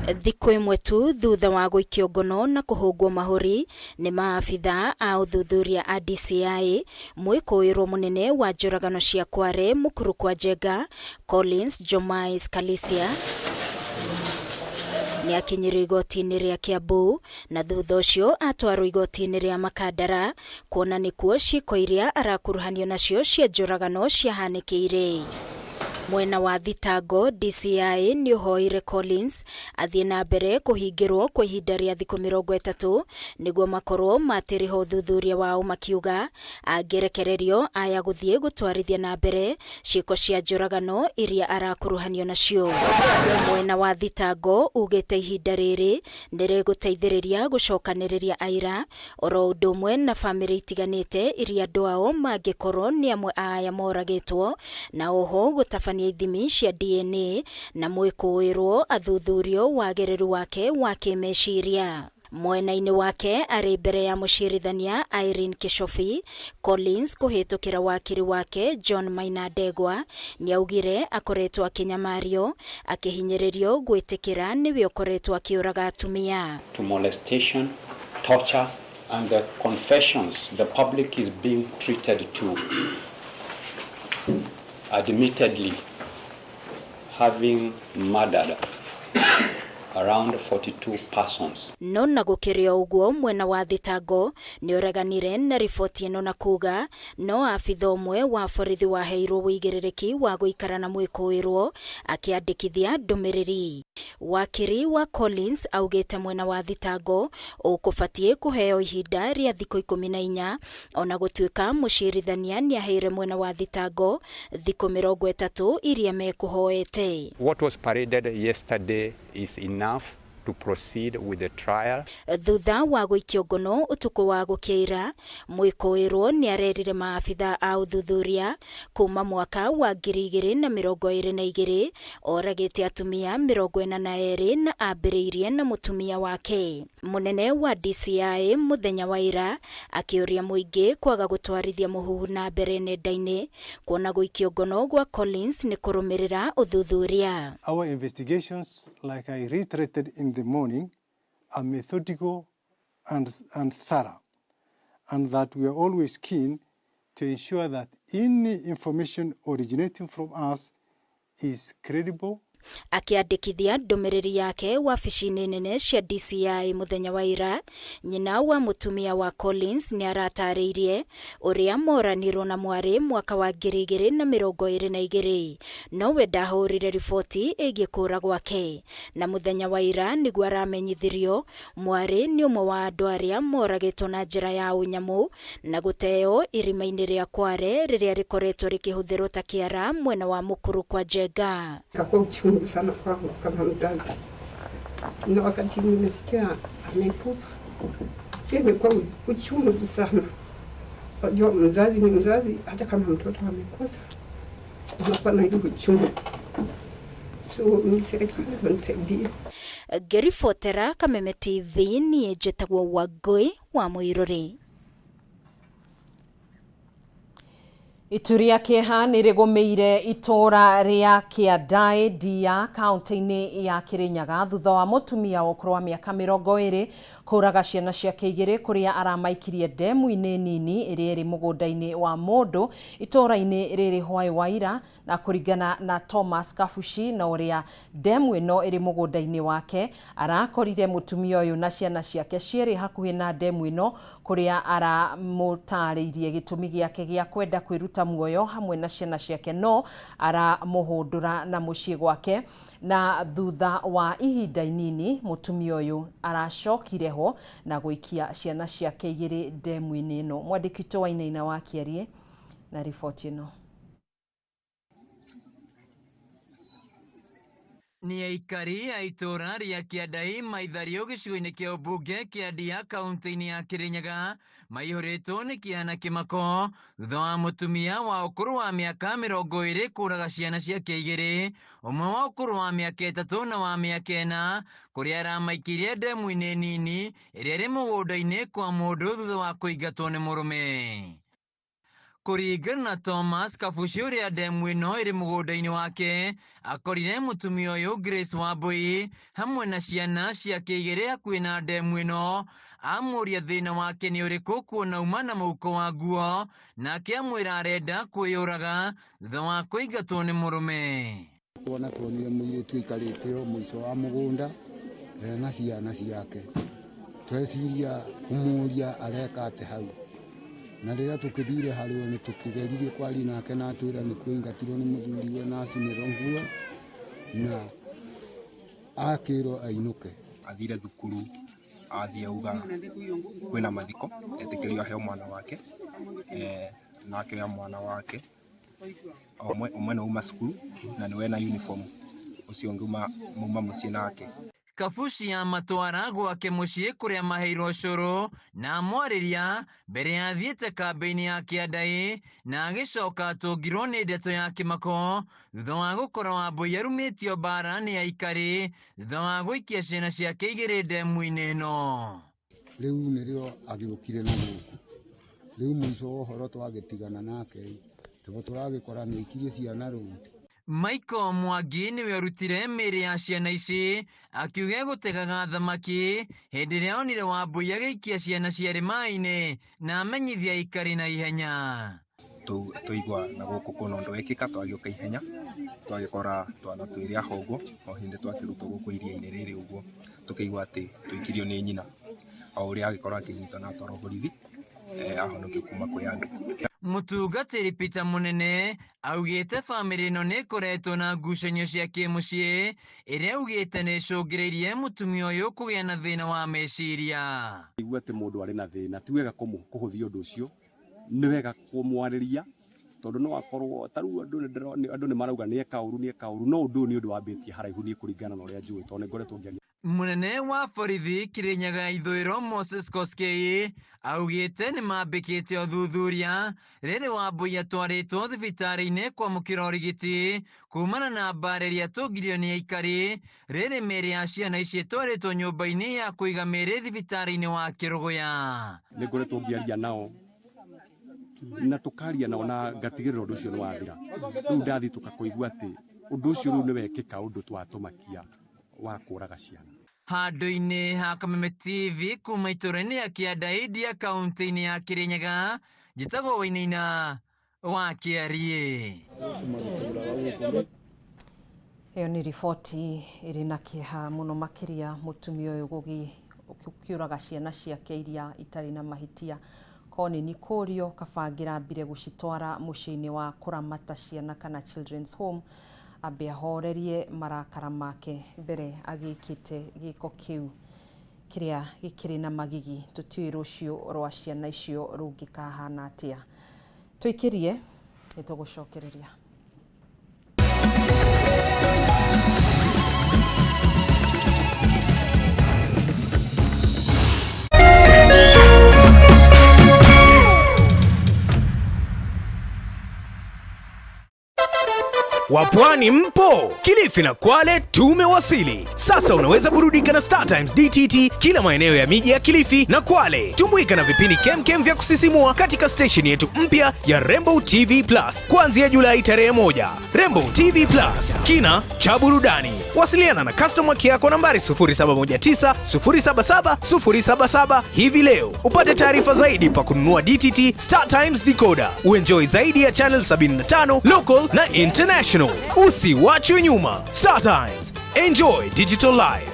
Thikũ ĩmwe tu thutha wa gũikio ngono na kũhũngwo mahũri nĩ maabitha a ũthuthuria a DCI, mwĩkũĩrwo mũnene wa njũragano cia Kware Mũkuru kwa Njenga Collins Jomais Kalisia nĩakinyirio igoti-inĩ rĩa Kiambu na thutha ũcio atwarwo igoti-inĩ rĩa Makandara kuona nĩkuo ciĩko iria arakuruhanio nacio cia njũragano ciahanĩkĩire. Mwena wa thitango DCI nĩ ũhoire Collins athiĩ na mbere kũhingĩrwo kwa ihinda rĩa thikũ 30 nĩguo makorwo matĩrĩha ũthuthuria wao, makiuga angĩrekererio aya gũthiĩ gũtwarithia na mbere ciĩko cia njũragano iria arakuruhanio nacio. Mwena wa thitango ugĩte ihinda rĩrĩ nĩrĩgũteithĩrĩria gũcokanĩrĩria aira oro ũndũ ũmwe na bamĩrĩ itiganĩte iria andũ ao mangĩkorwo nĩ amwe a aya moragĩtwo, na oho gũtabania ithimi cia DNA na mwĩkũĩrwo athuthurio wagĩrĩru wake wa kĩmeciria. Mwena-inĩ wake arĩ mbere ya mũcirithania Irene Kishofi, Collins kũhĩtũkĩra wakiri wake John Maina Ndegwa nĩaugire akoretwo akĩnyamario akĩhinyĩrĩrio gwĩtĩkĩra nĩwe ũkoretwo akĩũraga atumia. To molestation, torture and the confessions the public is being treated to, admittedly having murdered around 42 persons. No na gũkĩrĩ o ũguo, mwena wa thitango nĩ ũreganire na riboti ĩno na kuga no abitha ũmwe wa borithi waheirwo ũigĩrĩrĩki wa gũikara na mwĩkũĩrwo akĩandĩkithia ndũmĩrĩri. Wakiri wa Collins augĩte mwena wa thitango ũkũbatiĩ kũheo ihinda rĩa thikũ 14, ona gũtuĩka mũcirithania nĩaheire mwena wa thitango thikũ 30 iria mekũhoete. What was paraded yesterday is enough to proceed with the trial. Thutha wa gũikio ngono ũtukũ wa gũkĩira, mwĩkũĩrwo nĩarerire maabitha a ũthuthuria kuma mwaka wa 2022 oragĩte atumia 42 na ambĩrĩirie na mũtumia wake. Mũnene wa DCI mũthenya wa ira akĩũria mũingĩ kwaga gũtwarithia mũhuhu na mbere nenda-inĩ kuona gũikio ngono gwa Collins nĩ kũrũmĩrĩra ũthuthuria. Our investigations, like I reiterated in the morning, are methodical and thorough, and that we are always keen to ensure that any information originating from us is credible. Akĩandĩkithia ndũmĩrĩri yake wabici-inĩ nene cia DCI mũthenya wa ira, nyina wa mũtumia wa Collins nĩaratarĩirie ũrĩa moranirwo na mwarĩ mwaka wa 2022, nowe ndahũrire riboti ĩgiĩ kũra gwake, na mũthenya wa ira nĩguo aramenyithirio mwarĩ nĩ ũmwe wa andũ arĩa moragĩtwo na njĩra ya ũnyamũ na gũteo irima-inĩ rĩa Kware rĩrĩa rĩkoretwo rĩkĩhũthĩrwo ta kĩara mwena wa Mukuru kwa Njenga. Ikakuwa uchungu sana kwangu kama mzazi, na wakati nimesikia amekufa pia imekuwa uchungu sana. Unajua mzazi ni mzazi, hata kama mtoto amekosa unakuwa na ile uchungu. So ni serikali wanisaidie. Ngĩribotera Kameme TV niĩ njĩtagwo Wangũi wa Mũirũrĩ. Itu rĩa kĩeha nĩ rĩgũmĩire itũũra rĩa Kĩandaĩ Ndia kaunti-inĩ ya Kĩrĩnyaga thutha wa mũtumia wa ũkũrũ wa mĩaka 20 kũraga ciana ciake igĩrĩ kũrĩa aramaikirie ndemu-inĩ nini ĩrĩa ĩrĩ mũgũnda-inĩ wa mũndũ itũũra-inĩ rĩrĩ Hwaĩ wa ira, na kũringana na Thomas Kabuci na ũrĩa ndemu ĩno ĩrĩ mũgũnda-inĩ wake, arakorire mũtumia ũyũ na ciana ciake cierĩ hakuhĩ na ndemu ĩno kũrĩa aramũtarĩirie gĩtũmi gĩake gĩa kwenda kwĩruta muoyo hamwe na ciana ciake, no aramũhũndũra na mũciĩ gwake, na thutha wa ihinda inini mũtumia ũyũ aracokire ho na gũikia ciana ciake igĩrĩ ndemu-inĩ ĩno. Mwandĩki witũ Wainaina wa Kĩarie na riboti ĩno. Nĩ aikari a itũũra rĩa Kĩandai Maithario gĩcigo-inĩ kĩa ũmbunge kĩa Ndia kaunti-inĩ ya Kĩrĩnyaga maihũrĩtwo nĩ kĩeha na kĩmako thutha wa mũtumia wa ũkũrũ wa mĩaka 20 kũraga ciana ciake igĩrĩ, ũmwe wa ũkũrũ wa mĩaka 3 na wa mĩaka 4, kũrĩa aramaikirie ndemu-inĩ nini ĩrĩa ĩrĩ mũgũnda-inĩ kwa mũndũ thutha wa kũingatwo nĩ mũrũme. Kũringana na Thomas Kabuci ũrĩa ndemu ĩno ĩrĩ mũgũnda-inĩ wake, akorire mũtumia ũyũ Grace Wambui hamwe na ciana ciake igĩrĩ hakuhĩ na ndemu ĩno, amũria thĩna wake nĩ ũrĩkũ kuona uma na mũhuko wa nguo, nake amwĩra arenda kwĩyũraga thutha wa kũingatwo nĩ mũrũme. Kuona tuonire mũirĩtu aikarĩte o mũico wa mũgũnda ena ciana ciake, tweciria kũmũria areka atĩ hau, Na rĩrĩa tũkĩthire harĩ we nĩ tũkĩgeririe kwaria nake na atwĩra nĩ kũingatirwo nĩ mũthuriwe na acinĩrwo nguo na akĩrwo ainũke. Athire thukuru athiĩ auga kwĩna mathiko etĩkĩrio aheo mwana wake, na akĩoya mwana wake ũmwe nĩ uma cukuru na nĩwe na uniform, ũcio ũngĩ mauma mũciĩ nake. Kabuci ya matwara gwake mũciĩ kũrĩa maheirwo cũrũ na amwarĩria mbere ya athiĩte kambĩ-inĩ ya Kĩandai na agĩcoka atũngirwo nĩ ndeto ya kĩmako thutha wa gũkora Wambui arumĩtio mbara nĩ aikari thutha wa gũikia ciana ciake igĩrĩ ndemu-inĩ ĩno. Rĩu nĩrĩo agĩũkire na gũkũ. Rĩu mũico wa ũhoro twagĩtigana nake tondũ tũragĩkora nĩ aikirie ciana rũĩ. Michael Mwangi nĩwe ũrutire mĩĩrĩ ya ciana ici akiuga egũtegaga thamaki hĩndĩ ĩrĩa onire Wambui agĩikia ciana ciarĩ maĩ-inĩ na amenyithia aikari na ihenya. Tũigua na gũkũ kwĩna ũndũ wekĩka twagĩũka ihenya twagĩkora twana twĩrĩ haha ũguo o hĩndĩ twakĩrutwo gũkũ iria-inĩ rĩrĩ ũguo tũkĩigua atĩ tũikirio nĩ nyina o ũrĩa agĩkorwo akĩnyitwo na atwarwo borithi, ahonokio kuma kwĩ andũ. Mũtungatĩri Peter Munene augĩte bamĩrĩ ĩno nĩ ĩkoretwo na ngucanio cia kĩmũciĩ ĩrĩa augĩte nĩ ĩcũngĩrĩirie mũtumia ũyũ kũgĩa na thĩna wa meciria. Igua atĩ mũndũ arĩ na thĩna ti wega kũhũthia ũndũ ũcio, nĩ wega kũmwarĩria tondũ no akorwo ta rĩu andũ nĩ marauga nĩ eka ũru nĩ eka ũru, no ũndũ ũyũ nĩ ũndũ wambĩtie haraihu niĩ kũringana na ũrĩa njũĩ tondũ nĩ ngoretwo ngĩaria. Munene wa borithi Kirinyaga ithũĩro Moses Koskei augĩte nĩ mambĩkĩte ũthuthuria rĩrĩ Wambui atwarĩtwo thibitarĩ-inĩ kwamũkĩra ũrigiti kumana na mbara ĩrĩa atũngirio nĩ aikari rĩrĩ mĩĩrĩ ya ciana ici ĩtwarĩtwo nyũmba-inĩ ya kũiga mĩĩrĩ thibitarĩ-inĩ wa Kĩrũgũya. Nĩ ngoretwo ngĩaria nao na tũkaria nao na ngatigĩrĩra ũndũ ũcio nĩ wathira. Rĩu ndathitũka kũigua atĩ ũndũ ũcio rĩu nĩ wekĩka ũndũ twatũmakia wa kũraga ciana. Handũ-inĩ ha Kameme TV kuma itũũra-inĩ ya Kĩanda India kaunti-inĩ ya Kirinyaga, njĩtagwo Wainaina wa Kĩariĩ. Ĩyo nĩ riboti ĩrĩ na kĩeha mũno makĩria mũtumia ũyũ gũkĩũraga ciana ciake iria itarĩ na mahĩtia. Korwo nĩ kũrio kaba angĩrambire gũcitwara mũciĩ-inĩ wa kũramata ciana kana children's home ambe ahorerie marakara make mbere agĩkĩte gĩko kĩu kĩrĩa gĩkĩrĩ na magigi. Tũtiũĩ rũciũ rwa ciana icio rũngĩkahana atĩa. Tũikĩrie nĩtũgũcokereria. Wapwani mpo? Kilifi na Kwale tumewasili. Sasa unaweza burudika na Star Times DTT kila maeneo ya miji ya Kilifi na Kwale. Tumbuika na vipindi kemkem vya kusisimua katika station yetu mpya ya Rainbow TV Plus kuanzia Julai tarehe 1. Rainbow TV Plus, kina cha burudani. Wasiliana na customer care kwa nambari 0719 077 077 hivi leo. Upate taarifa zaidi pa kununua DTT Star Times decoder. Uenjoy zaidi ya channel 75 local na international. Usiwachwe nyuma. Star Times. Enjoy digital life.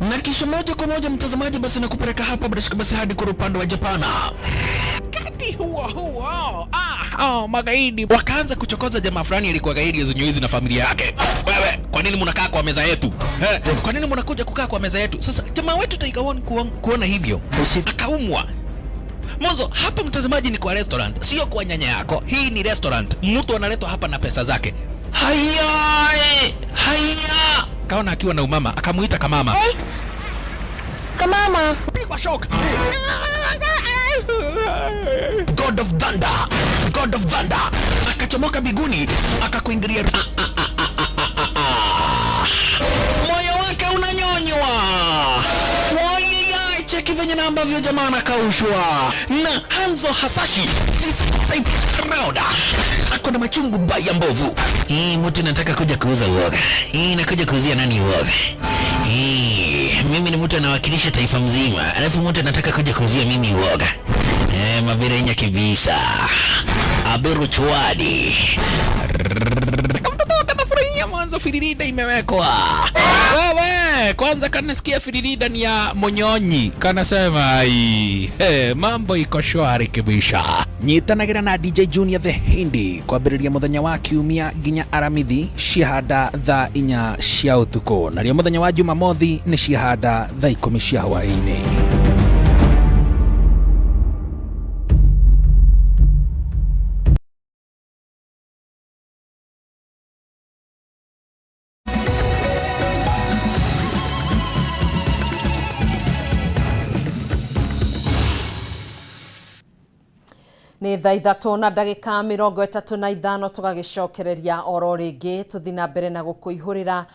Na kisha moja kwa moja mtazamaji, basi nakupeleka hapa bila shaka basi hadi kwa upande wa Japana. Wakati huo huo, magaidi wakaanza kuchokoza jamaa fulani alikuwa gaidi ya na familia yake. Wewe, kwa nini mnakaa kwa meza yetu? Kwa nini mnakuja kukaa kwa meza yetu? Sasa jamaa wetu Tiger One kuona hivyo akaumwa. Mwanzo hapa mtazamaji ni kwa restaurant, sio kwa nyanya yako. Hii ni restaurant. Mtu analetwa hapa na pesa zake. Haya, haya. Kaona akiwa na umama, akamuita kamama. Hey. Kamama. Pigwa shock. God of Thunder, God of Thunder. Akachomoka biguni, akakuingilia. Moyo wake unanyonywa. Cheki venye na ambavyo jamaa anakaushwa na Hanzo Hasashi is type round. Ako na machungu baya mbovu. Hii mtu nataka kuja kuuza uoga. Hii nakuja kuuzia nani uoga? Hii mimi ni mtu anawakilisha taifa mzima, alafu mtu anataka kuja kuuzia mimi uoga. Mabirenya kibisa. Aberu chwadi. Mtoto anafurahia. Nasikia mwanzo firirida imewekwa. Wewe kwanza kanasikia firirida ni ya Munyonyi, kanasema ai, hey, mambo iko shwari kibisha. Nyitanagĩra na DJ Junior the Hindi kwambĩrĩria mũthenya wa kiumia nginya aramithi ciahanda thaa 4 cia ũtukũ, narĩo mũthenya wa Jumamothi nĩ ciahanda thaa 10 cia hwaĩ-inĩ. Nĩ thaa 3 na ndagĩka 35 tũgagĩcokereria oro rĩngĩ tũthiĩ na mbere na gũkũihũrĩra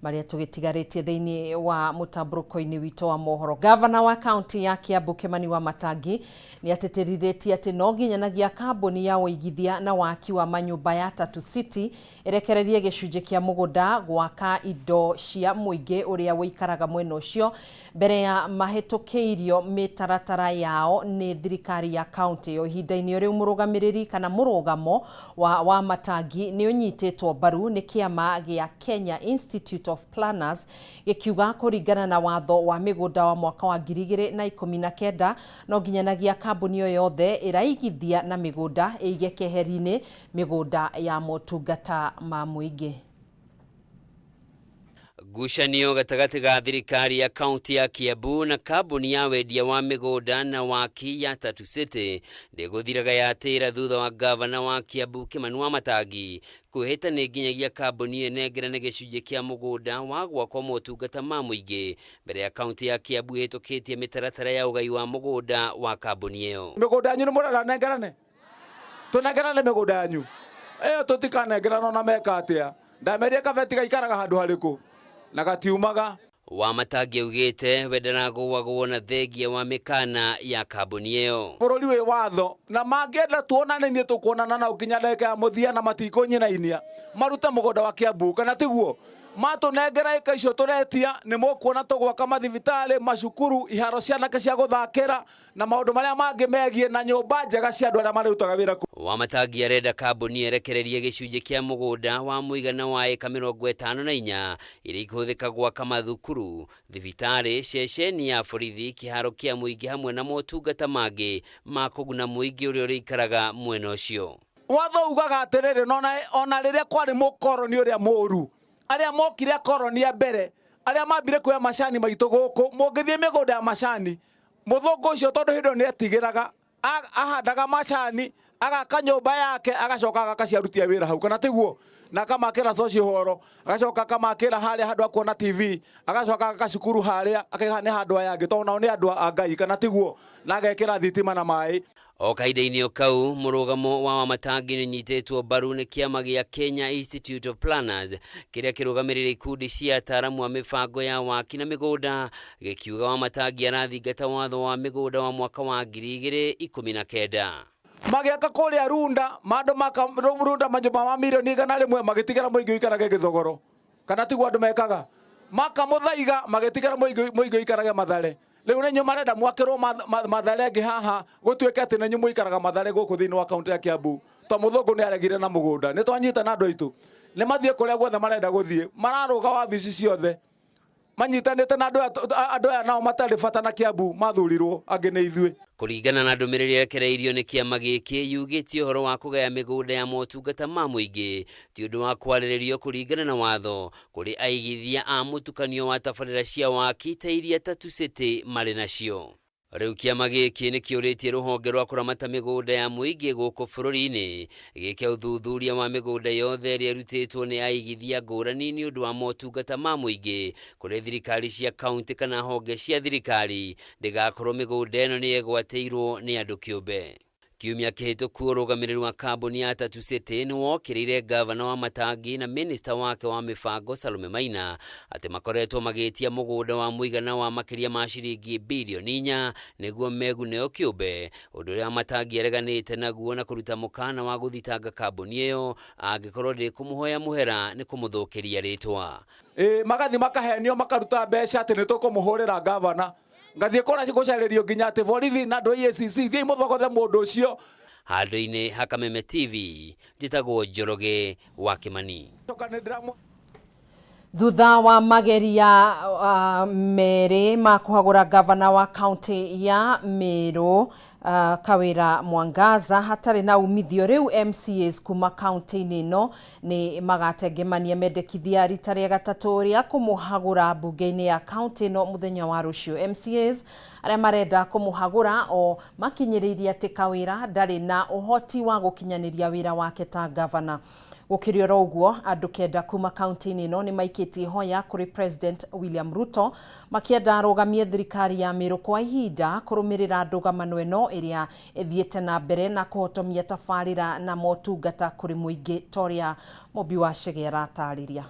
marĩa tũgĩtigarĩtie thĩinĩ wa mũtambũrũko-inĩ witũ wa mohoro. Gavana wa kaunti ya Kiambu Kimani Wamatangi nĩ atĩtĩrithĩtie atĩ no nginyanagia kambuni ya ũigithia na waki wa manyũmba ya Tatu City ĩrekererie gĩcunjĩ kĩa mũgũnda gwaka indo cia mũingĩ ũrĩa ũikaraga mwena ũcio mbere ya mahĩtũkĩirio mĩtaratara yao nĩ thirikari ya kaunti ĩyo. Ihinda-inĩ rĩu mũrũgamĩrĩri kana mũrũgamo wa Wamatangi nĩ ũnyitĩtwo mbaru nĩ kĩama gĩa Kenya Institute of Planners gĩkiuga kũringana na watho wa mĩgũnda wa mwaka wa 2019 no nginyanagia kambuni o yothe ĩraigithia na mĩgũnda ĩige keheri-inĩ mĩgũnda ya motungata ma mũingĩ. Ngucanio gatagatĩ ga thirikari ya kaunti ya Kiambu na kambuni ya wendia wa mĩgũnda na waki ya Tatu City ndĩgũthiraga yatĩra thutha wa gavana wa Kiambu Kimani Wamatangi kwĩhĩta nĩ nginyagia kambuni ĩyo ĩnengerane gĩcunjĩ kĩa mũgũnda wa gwakwo motungata ma mũingĩ mbere ya kaunti ya Kiambu ĩhĩtũkĩtie mĩtaratara ya ũgai wa mũgũnda wa kambuni ĩyo. Mĩgũnda yanyu nĩ mũrenda nengerane? Tũnengerane mĩgũnda yanyu ĩyo tũtikanengerana ona meka atĩa. Ndameria kabeti gaikaraga handũ harĩkũ na gatiumaga. Wamatangi augĩte we ndaragũagwo na thengia wa mĩkana ya kambuni ĩyo. Bũrũri wĩ watho na mangĩenda tuonane niĩ tũkuonana nao nginya ndagĩka ya mũthia na matikũnyinainia marute mũgũnda wa Kiambu kana tiguo matũnengera ĩka icio tũretia nĩ mũkuona tũgwaka mathibitarĩ, macukuru, iharo cia anake cia gũthakĩra na maũndũ marĩa mangĩ megiĩ na nyũmba njega cia andũ arĩa marĩrutaga wĩra kũu. Wamatangi arenda kambuni ĩrekererie gĩcunjĩ kĩa mũgũnda wa mũigana wa ĩka 54 iria ikũhũthĩka gwaka mathukuru, thibitarĩ, ceceni ya borithi, kĩharo kĩa mũingĩ hamwe na motungata mangĩ ma kũguna mũingĩ ũrĩa ũrĩikaraga mwena ũcio. Watho ugaga atĩrĩrĩ, ona rĩrĩa kwarĩ mũkoroni ũrĩa mũũru, arĩa mokire akoroni a mbere, arĩa mambire kuoya macani maitũ gũkũ, mũngĩthiĩ mĩgũnda ya macani, mũthũngũ ũcio tondũ hĩndĩ ĩyo nĩetigĩraga, ahandaga macani, agaka nyũmba yake, agacoka agaka cia aruti a wĩra hau, kana tiguo? Na akamakĩra social hall, agacoka akamakĩra harĩa handũ ha kuona TV, agacoka agaka cukuru harĩa, akaiga nĩ handũ aya angĩ, tondũ nao nĩ andũ a Ngai, kana tiguo? Na agekĩra thitima na maĩ. O kahinda-inĩ o kau mũrũgamo wa Wamatangi nĩ ũnyitĩtwo mbaru nĩ kĩama gĩa Kenya Institute of Planners kĩrĩa kĩrũgamĩrĩire ikundi cia ataaramu a mĩbango ya waki na mĩgũnda gĩkiuga Wamatangi arathingata watho wa mĩgũnda wa mwaka wa 2019. Magĩaka kũrĩa Runda, mandũ maka Runda manyũmba ma mirioni 100 magĩtigĩra mũingĩ ũikarage gĩthogoro, kana tiguo andũ mekaga? Makamũthaiga magĩtigĩra mũingĩ ũikarage Mathare. Rĩu nĩ inyuĩ marenda mwakĩrwo Mathare ĩngĩ haha, gũtuĩke atĩ nĩ inyuĩ mũikaraga Mathare gũkũ thĩinĩ wa kaunti ya Kiambu, to mũthũngũ nĩ aregire na mũgũnda. Nĩ twanyita na andũ aitũ, nĩ mathiĩ kũrĩa guothe marenda gũthiĩ, mararũga wabici ciothe manyitanĩte na andũ aya nao matarĩ bata na Kiambu mathurirwo angĩ nĩ ithuĩ. Kũringana na ndũmĩrĩri ĩrekereirio nĩ kĩama gĩkĩ yugĩtie ũhoro wa kũgaya mĩgũnda ya motungata ma mũingĩ ti ũndũ wa kwarĩrĩrio kũringana na watho kũrĩ aigithia a mũtukanio wa tabarĩra cia waki ta iria Tatu City marĩ nacio. Rĩu kĩama gĩkĩ nĩ kĩũrĩtie rũhonge rwa kũramata mĩgũnda ya mũingĩ gũkũ bũrũri-inĩ gĩke ũthuthuria wa mĩgũnda yothe ĩrĩa ĩrutĩtwo nĩ aigithia ngũrani nĩ ũndũ wa motungata ma mũingĩ kũrĩ thirikari cia kaunti kana honge cia thirikari ndĩgakorwo mĩgũnda ĩno nĩ ĩgwatĩirwo nĩ andũ kĩũmbe. Kiumia kĩhĩtũku ũrũgamĩrĩri wa kambuni ya Tatu City nĩ wokĩrĩire gavana wa Matangi na minista wake wa mĩbango Salome Maina atĩ makoretwo magĩtia mũgũnda wa mũigana wa makĩria ma ciringi bilioni 4 nĩguo meguneo kĩũmbe, ũndũ ũrĩa Matangi areganĩte naguo na kũruta mũkana wa gũthitanga kambuni ĩyo angĩkorwo ndĩkũmũhoya mũhera nĩ kũmũthũkĩria rĩtwa. Magathi makahenio makaruta mbeca atĩ nĩ tũkũmũhũrĩra gavana. Ngathiĩ kũrĩa gũcarĩrio nginya atĩ borithi na andũ a EACC, thiĩi mũthogothe mũndũ ũcio. Handũ-inĩ ha Kameme TV, njĩtagwo Njoroge wa Kimani. Thutha wa mageria merĩ ma kũhagũra gavana wa kaunti ya Meru Kawira Mwangaza hatarĩ na umithio, rĩu MCAs kuma kaunti-inĩ ĩno nĩ magatengemania mendekithia rita rĩa gatatũ rĩa kũmũhagũra mbunge-inĩ ya kaunti ĩno mũthenya wa rũciũ. MCAs arĩa marenda kũmũhagũra o makinyĩrĩirie atĩ Kawira ndarĩ na ũhoti wa gũkinyanĩria wĩra wake ta gavana. Gũkĩrĩ oro ũguo, andũ 9 kuma kaunti-inĩ ĩno nĩ maikĩtie ihoya kũrĩ President William Ruto makĩenda arũgamie thirikari ya Meru kwa ihinda kũrũmĩrĩra ndũgamano ĩno ĩrĩa ĩthiĩte na mbere na kũhotomia tabarĩra na motungata kũrĩ mũingĩ ta ũrĩa Mũmbi wa Chege aratarĩria.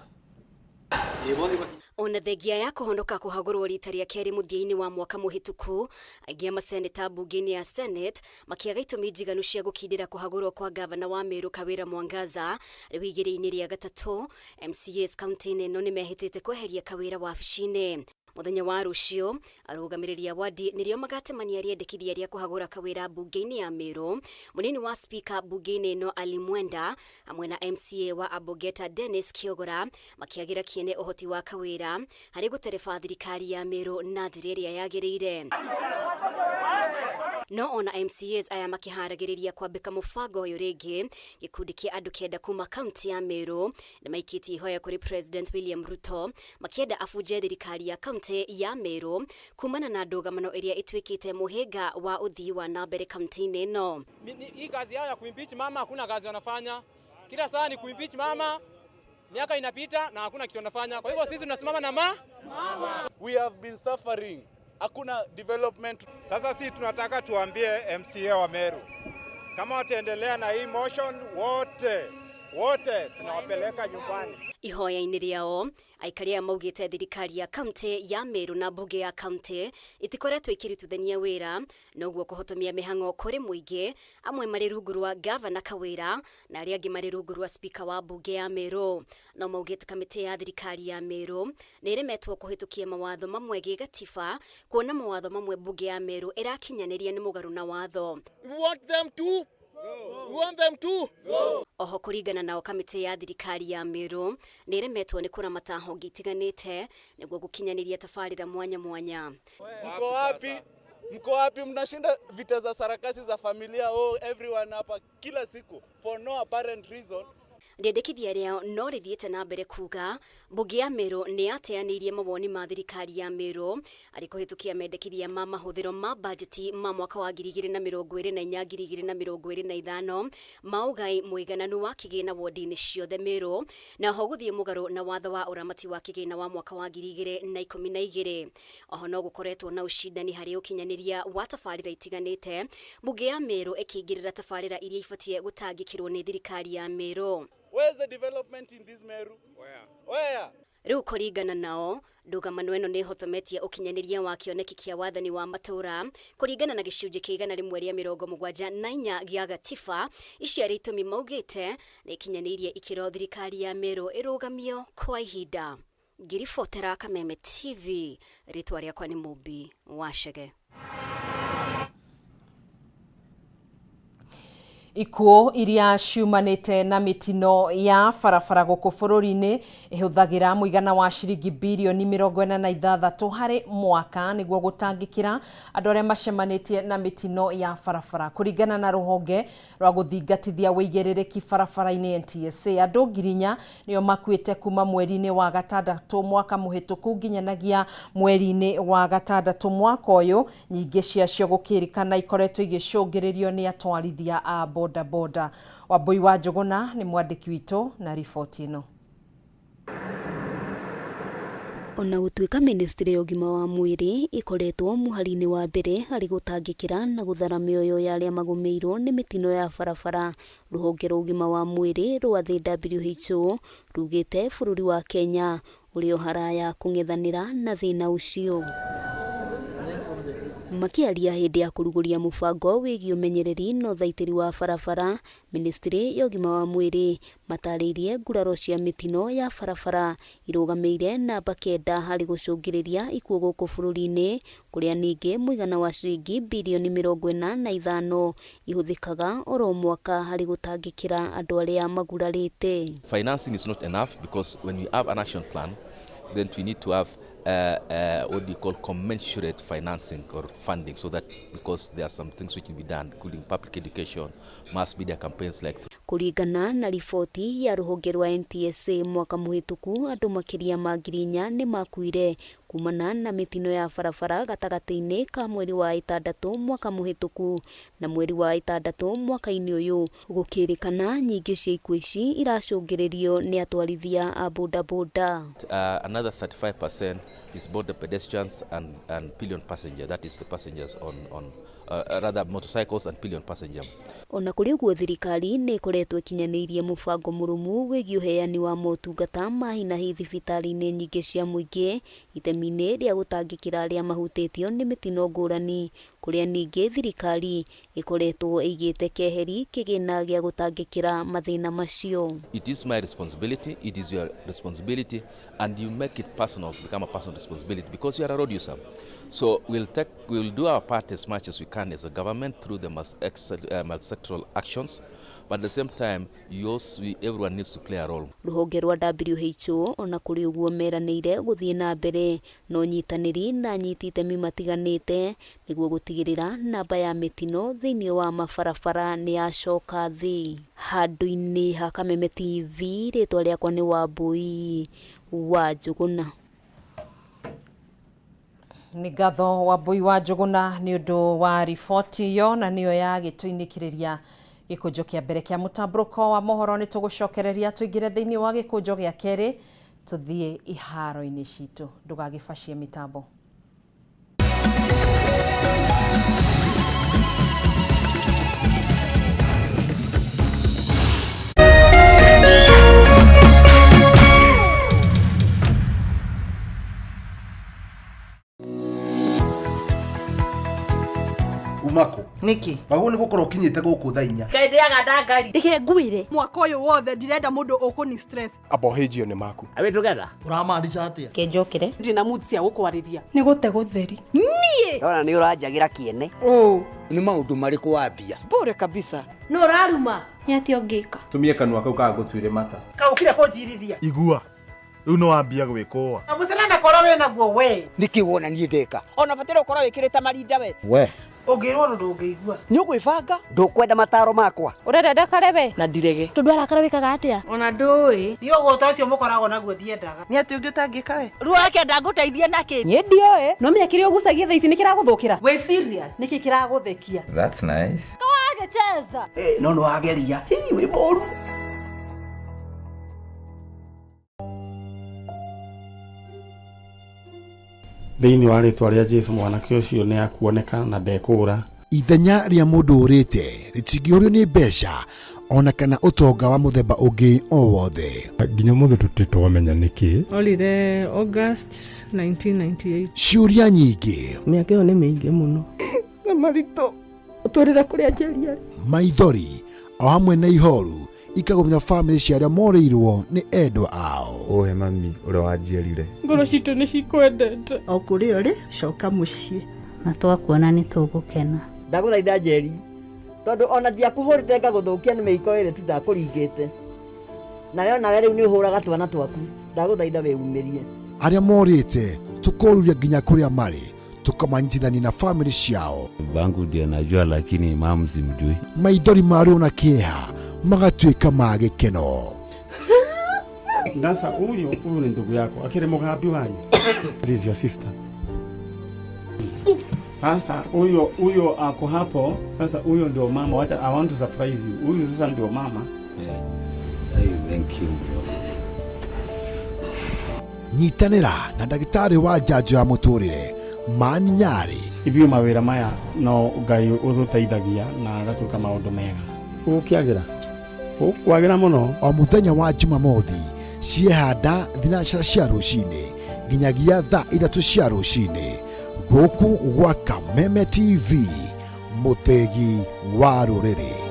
Ona thengia ya kũhonoka kũhagũrwo rita rĩa kerĩ mũthia-inĩ wa mwaka mũhĩtũku, aingĩ a maseneta mbunge-inĩ ya Senate makĩaga itũmi njiganu cia gũkindĩra kũhagũrwo kwa gavana wa Meru Kawira Mwangaza. Rĩu igeria-inĩ rĩa gatatũ, MCAs kaunti-inĩ ĩno nĩmehĩtĩte kweheria Kawira wabici-inĩ. Mũthenya wa rũciũ, arũgamĩrĩri a wadi nĩrĩo magatemania rĩendekithia rĩa kũhagũra Kawira mbunge-inĩ ya Meru. Mũnini wa spika mbunge-inĩ ĩno Ali Mwenda hamwe na MCA wa Abogeta Dennis Kiogora makĩagĩra kĩene ũhoti wa Kawira harĩ gũtereba thirikari ya Meru na njĩra ĩrĩa yagĩrĩire. No ona MCAs aya makĩharagĩrĩria kwambĩka mũbango ũyũ rĩngĩ, gĩkundi kĩa andũ 9 kuma kaunti ya Meru nĩmaikĩtie ihoya kũrĩ President William Ruto makĩenda abunje thirikari ya kaunti ya Meru kumana na ndũgamano ĩrĩa ĩtuĩkĩte mũhĩnga wa ũthii wa na mbere kaunti-inĩ ĩno. Hii kazi yao ya kuimpeach mama hakuna kazi wanafanya. Kila saa ni kuimpeach mama, miaka inapita na hakuna kitu wanafanya. Kwa hivyo sisi tunasimama na mama. We have been suffering. Hakuna development. Sasa si tunataka tuambie MCA wa Meru kama wataendelea na hii motion, wote tunawapeleka nyumbani. Ihoya-inĩ rĩao, aikari aya maugĩte thirikari ya kaunti ya Meru na mbunge ya kaunti itikoretwo ikĩrutithania wĩra, noguo kũhotomia mĩhang'o kũrĩ mũingĩ, amwe marĩ rungu rwa gavana Kawira na arĩa angĩ marĩ rungu rwa spika wa mbunge ya Meru. No maugĩte kamĩtĩ ya thirikari ya Meru nĩ ĩremetwo kũhĩtũkia mawatho mamwe gĩgatiba, kuona mawatho mamwe mbunge ya Meru ĩrakinyanĩria nĩ mũgarũ na watho. We want them to go. We want them to go. Oho kũringana nao, kamĩtĩ ya thirikari ya Meru nĩ ĩremetwo nĩ kũramata honge itiganĩte nĩguo gũkinyanĩria tabarĩra mwanya mwanya. Mko wapi? Mko wapi? Mnashinda vita za sarakasi za familia, oh, everyone hapa kila siku for no apparent reason. Rĩendekithia rĩao no rĩthiĩte na mbere kuga mbunge ya Meru nĩ yateanĩirie mawoni ma thirikari ya Meru arĩ kũhĩtũkia mendekithia ma mahũthĩro ma bajeti ma mwaka wa 2024 2025 ma ũgai mũigananu wa kĩgĩna wodi-inĩ ciothe Meru, na oho gũthiĩ mũgarũ na watho wa ũramati wa kĩgĩna wa mwaka wa 2012. Oho no gũkoretwo na ũcindani harĩ ũkinyanĩria wa tabarĩra itiganĩte, mbunge ya Meru ĩkĩingĩrĩra tabarĩra iria ibatiĩ gũtangĩkĩrwo nĩ thirikari ya Meru. Where's the development in this Meru? Where? Where? Rĩu kũringana nao, ndũgamano ĩno nĩ ĩhotometie ũkinyanĩria wa kĩoneki kĩa wathani wa matũũra kũringana na gĩcunjĩ kĩa 174 gĩa gatiba. Icio arĩ itũmi maugĩte nĩ ikinyanĩirie ikĩro thirikari ya Meru ĩrũgamio kwa ihinda. Ngĩribotera Kameme TV, rĩtwa rĩakwa nĩ Mũmbi wa Chege. Ikuũ iria ciumanĩte na mĩtino ya barabara gũkũ bũrũri-inĩ ĩhũthagĩra mũigana wa ciringi birioni 46 harĩ mwaka nĩguo gũtangĩkĩra andũ arĩa macemanĩtie na mĩtino ya barabara. Kũringana na rũhonge rwa gũthingatithia wĩigĩrĩrĩki barabara-inĩ NTSA, andũ 4,000 nĩo makuĩte kuma mweri-inĩ wa gatandatũ mwaka mũhĩtũku nginyanagia mweri-inĩ wa gatandatũ mwaka ũyũ, nyingĩ ciacio gũkĩrĩkana ikoretwo igĩcũngĩrĩrio nĩ atwarithia a boda boda. Wambui wa Njũgũna nĩ mwandĩki witũ na riboti ĩno. Ona gũtuĩka ministry ya ũgima wa mwĩrĩ ĩkoretwo mũhari-inĩ wa mbere harĩ gũtangĩkĩra na gũthara mĩoyo ya arĩa magũmĩirwo nĩ mĩtino ya barabara, rũhonge rwa ũgima wa mwĩrĩ rwa thĩ WHO rugĩte bũrũri wa Kenya ũrĩ o haraya kũng'ethanĩra na thĩna ũcio. Makĩaria hĩndĩ ya kũrugũria mũbango wĩgiĩ ũmenyereri na ũthaitĩri wa barabara, Ministry ya ũgima wa mwĩrĩ matarĩirie nguraro cia mĩtino ya barabara irũgamĩire namba kenda harĩ gũcũngĩrĩria ikuũ gũkũ bũrũri-inĩ, kũrĩa ningĩ mũigana wa ciringi birioni 45 ihũthĩkaga oro mwaka harĩ gũtangĩkĩra andũ arĩa magurarĩte. Financing is not enough because when we have an action plan, then we need to have what we call commensurate financing or funding, so that because there are some things which can be done, including public education, mass media campaigns like Kũringana na riboti ya rũhonge rwa NTSA mwaka mũhĩtũku andũ makĩria ma 4,000 nĩ makuire kumana na mĩtino ya barabara gatagatĩ-inĩ ka mweri wa ĩtandatũ mwaka mũhĩtũku na mweri wa ĩtandatũ mwaka-inĩ ũyũ, gũkĩrĩkana nyingĩ cia ikuũ ici iracũngĩrĩrio nĩ atwarithia a bodaboda. Another 35% is both the pedestrians and pillion passenger, that is the passengers on rather motorcycles and pillion passenger. Ona kũrĩ ũguo thirikari nĩ ĩkoretwo ĩkinyanĩirie mũbango mũrũmu wĩgiĩ ũheani wa motungata ma hi na hi thibitarĩ-inĩ nyingĩ cia mũingĩ itemi-inĩ rĩa gũtangĩkĩra arĩa mahutĩtio nĩ mĩtino ngũrani, kũrĩa ningĩ thirikari ĩkoretwo ĩigĩte keheri kĩgĩna gĩa gũtangĩkĩra mathĩna macio. It is my responsibility, it is your responsibility, and you make it personal, become a personal responsibility because you are a road user. So we'll do our part as much as we can as a government through the multi-sectoral actions, but at the same time, everyone needs to play a role. Rũhonge rwa WHO ona kũrĩ ũguo meranĩire gũthiĩ na mbere na ũnyitanĩri na anyiti itemi matiganĩte nĩguo gũtigĩrĩra namba ya mĩtino thĩinĩ wa mabarabara nĩ yacoka thĩ. Handũ-inĩ ha Kameme TV, rĩtwa rĩakwa nĩ Wambui wa Njũgũna. Nĩ ngatho Wambui wa Njũgũna nĩ ũndũ wa riboti ĩyo, na nĩyo yagĩtũinĩkĩrĩria gĩkũnjo kĩa mbere kĩa mũtambũrũko wa mohoro. Nĩ tũgũcokereria tũingĩre thĩinĩ wa gĩkũnjo gĩa kerĩ, tũthiĩ iharo-inĩ citũ. Ndũgagĩbacie mĩtambo. Umako niki wagwo nĩ gũkorwo ũkinyĩte gũkũ thaa 4. Ngai ndĩaga ndangari. Reke ngwĩre mwaka ũyũ wothe ndirenda mũndũ ũkũni stress. Abohĩjio nĩ maku. Are we together? Ũramaanisha atĩa? Kĩnjũkĩre ndĩ na mood cia gũkwarĩria. Nĩ gũte gũtheri. Niĩ ndona nĩ ũranjagĩra kĩene. Nĩ maũndũ marĩkũ wambia? Bure kabisa. Nũ ũraruma? Nĩ atĩa ũngĩka? Tumie kanua kau kagũtuire mata. Kaũkire kũnjirithia. Igua rĩu nĩ wambia gwĩkũa. Na mũcere korwo wĩna guo we. Nĩkĩ wona niĩ ndeka? Ona bataire ũkorwo wĩkĩrĩte marinda we. We ũngĩrwo ũndũ ndũngĩigua. Nĩ ũgwĩbanga? Ndũkwenda mataro makwa. Ũrenda ndakare we? Na ndirege. Tondũ arakara wĩkaga atĩa? Ona ndũĩ. Niĩ ũgũta ũcio mũkoragwo naguo ndiendaga. Nĩ atĩ ũngĩ ũtangĩka we? Ruo ndangũteithia nakĩ? Niĩ ndioĩ. No menya kĩrĩa ũgucagia thaa ici nĩ kĩragũthũkĩra. Wĩ serious? Nĩkĩ kĩragũthekia? That's nice. Kawagĩcheza. No nĩ wageria. Hii wĩ mũru. Thĩinĩ wa rĩtwa rĩa Jesu mwanake ũcio nĩ akuoneka na ndekũũra. Ithenya rĩa mũndũ ũrĩte rĩtingĩũrio nĩ mbeca ona kana ũtonga wa mũthemba ũngĩ o wothe. Nginya ũmũthĩ tũtirĩ twamenya nĩkĩ. Orire August 1998. Ciũria nyingĩ. Mĩaka ĩyo nĩ mĩingĩ mũno. Na maritũ. Ũtwĩrĩre kũrĩa Njeri arĩ. Maithori o hamwe na ihoru ikagũmĩra bamĩrĩ cia arĩa morĩirwo nĩ endwa ao. Ũhe mami ũrĩa wanjiarire. Ngoro citũ nĩ cikwendete. O kũrĩa ũrĩ, coka mũciĩ. Na twakuona nĩ tũgũkena. Ndagũthaitha Njeri, tondũ ona ndiakũhũrĩte ngagũthũkia nĩ mĩiko ĩrĩ tu ndakũringĩte. Nawe onawe rĩu nĩ ũhũraga twana twaku. Ndagũthaitha wĩumĩrie. Arĩa morĩte tũkoruria nginya kũrĩa marĩ, tũkamanyitithania na bamĩrĩ ciao. Bangu ndiye najua lakini mamu simjui. Maithori ma ruo na kĩeha magatuĩka ma gĩkeno. Ndasa huyu huyu ni ndugu yako akiri mugambi wanyu. This is your sister. Sasa huyo huyo ako hapo. Sasa huyo ndio mama. Wacha, I want to surprise you. Huyu sasa ndio mama. Yeah. Hey, thank you bro. Nyitanĩra na ndagĩtarĩ wa njanjo ya mũtũrĩre Mani Nyarĩ. Ithuĩ mawĩra maya no Ngai ũtũteithagia na agatuĩka maũndũ mega. Ũgũkĩagĩra? Ũkwagĩra mũno. O mũthenya wa Jumamothi ciehanda thinacara cia rũcinĩ nginyagia thaa 3 cia rũcinĩ. Gũkũ gwa Kameme TV, mũthĩgi wa rũrĩrĩ.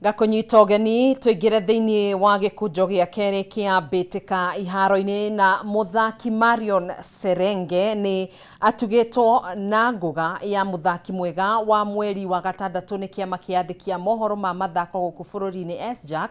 Ngakũnyita ũgeni tũingĩre thĩinĩ wa gĩkũnjo gĩa kerĩ kĩa mbĩtĩka iharo-inĩ na mũthaki Marion Serenge nĩ atugĩtwo na ngũga ya mũthaki mwega wa mweri wa gatandatũ nĩ kĩama kĩa andĩki a mohoro ma mathako gũkũ bũrũri-inĩ SJAK,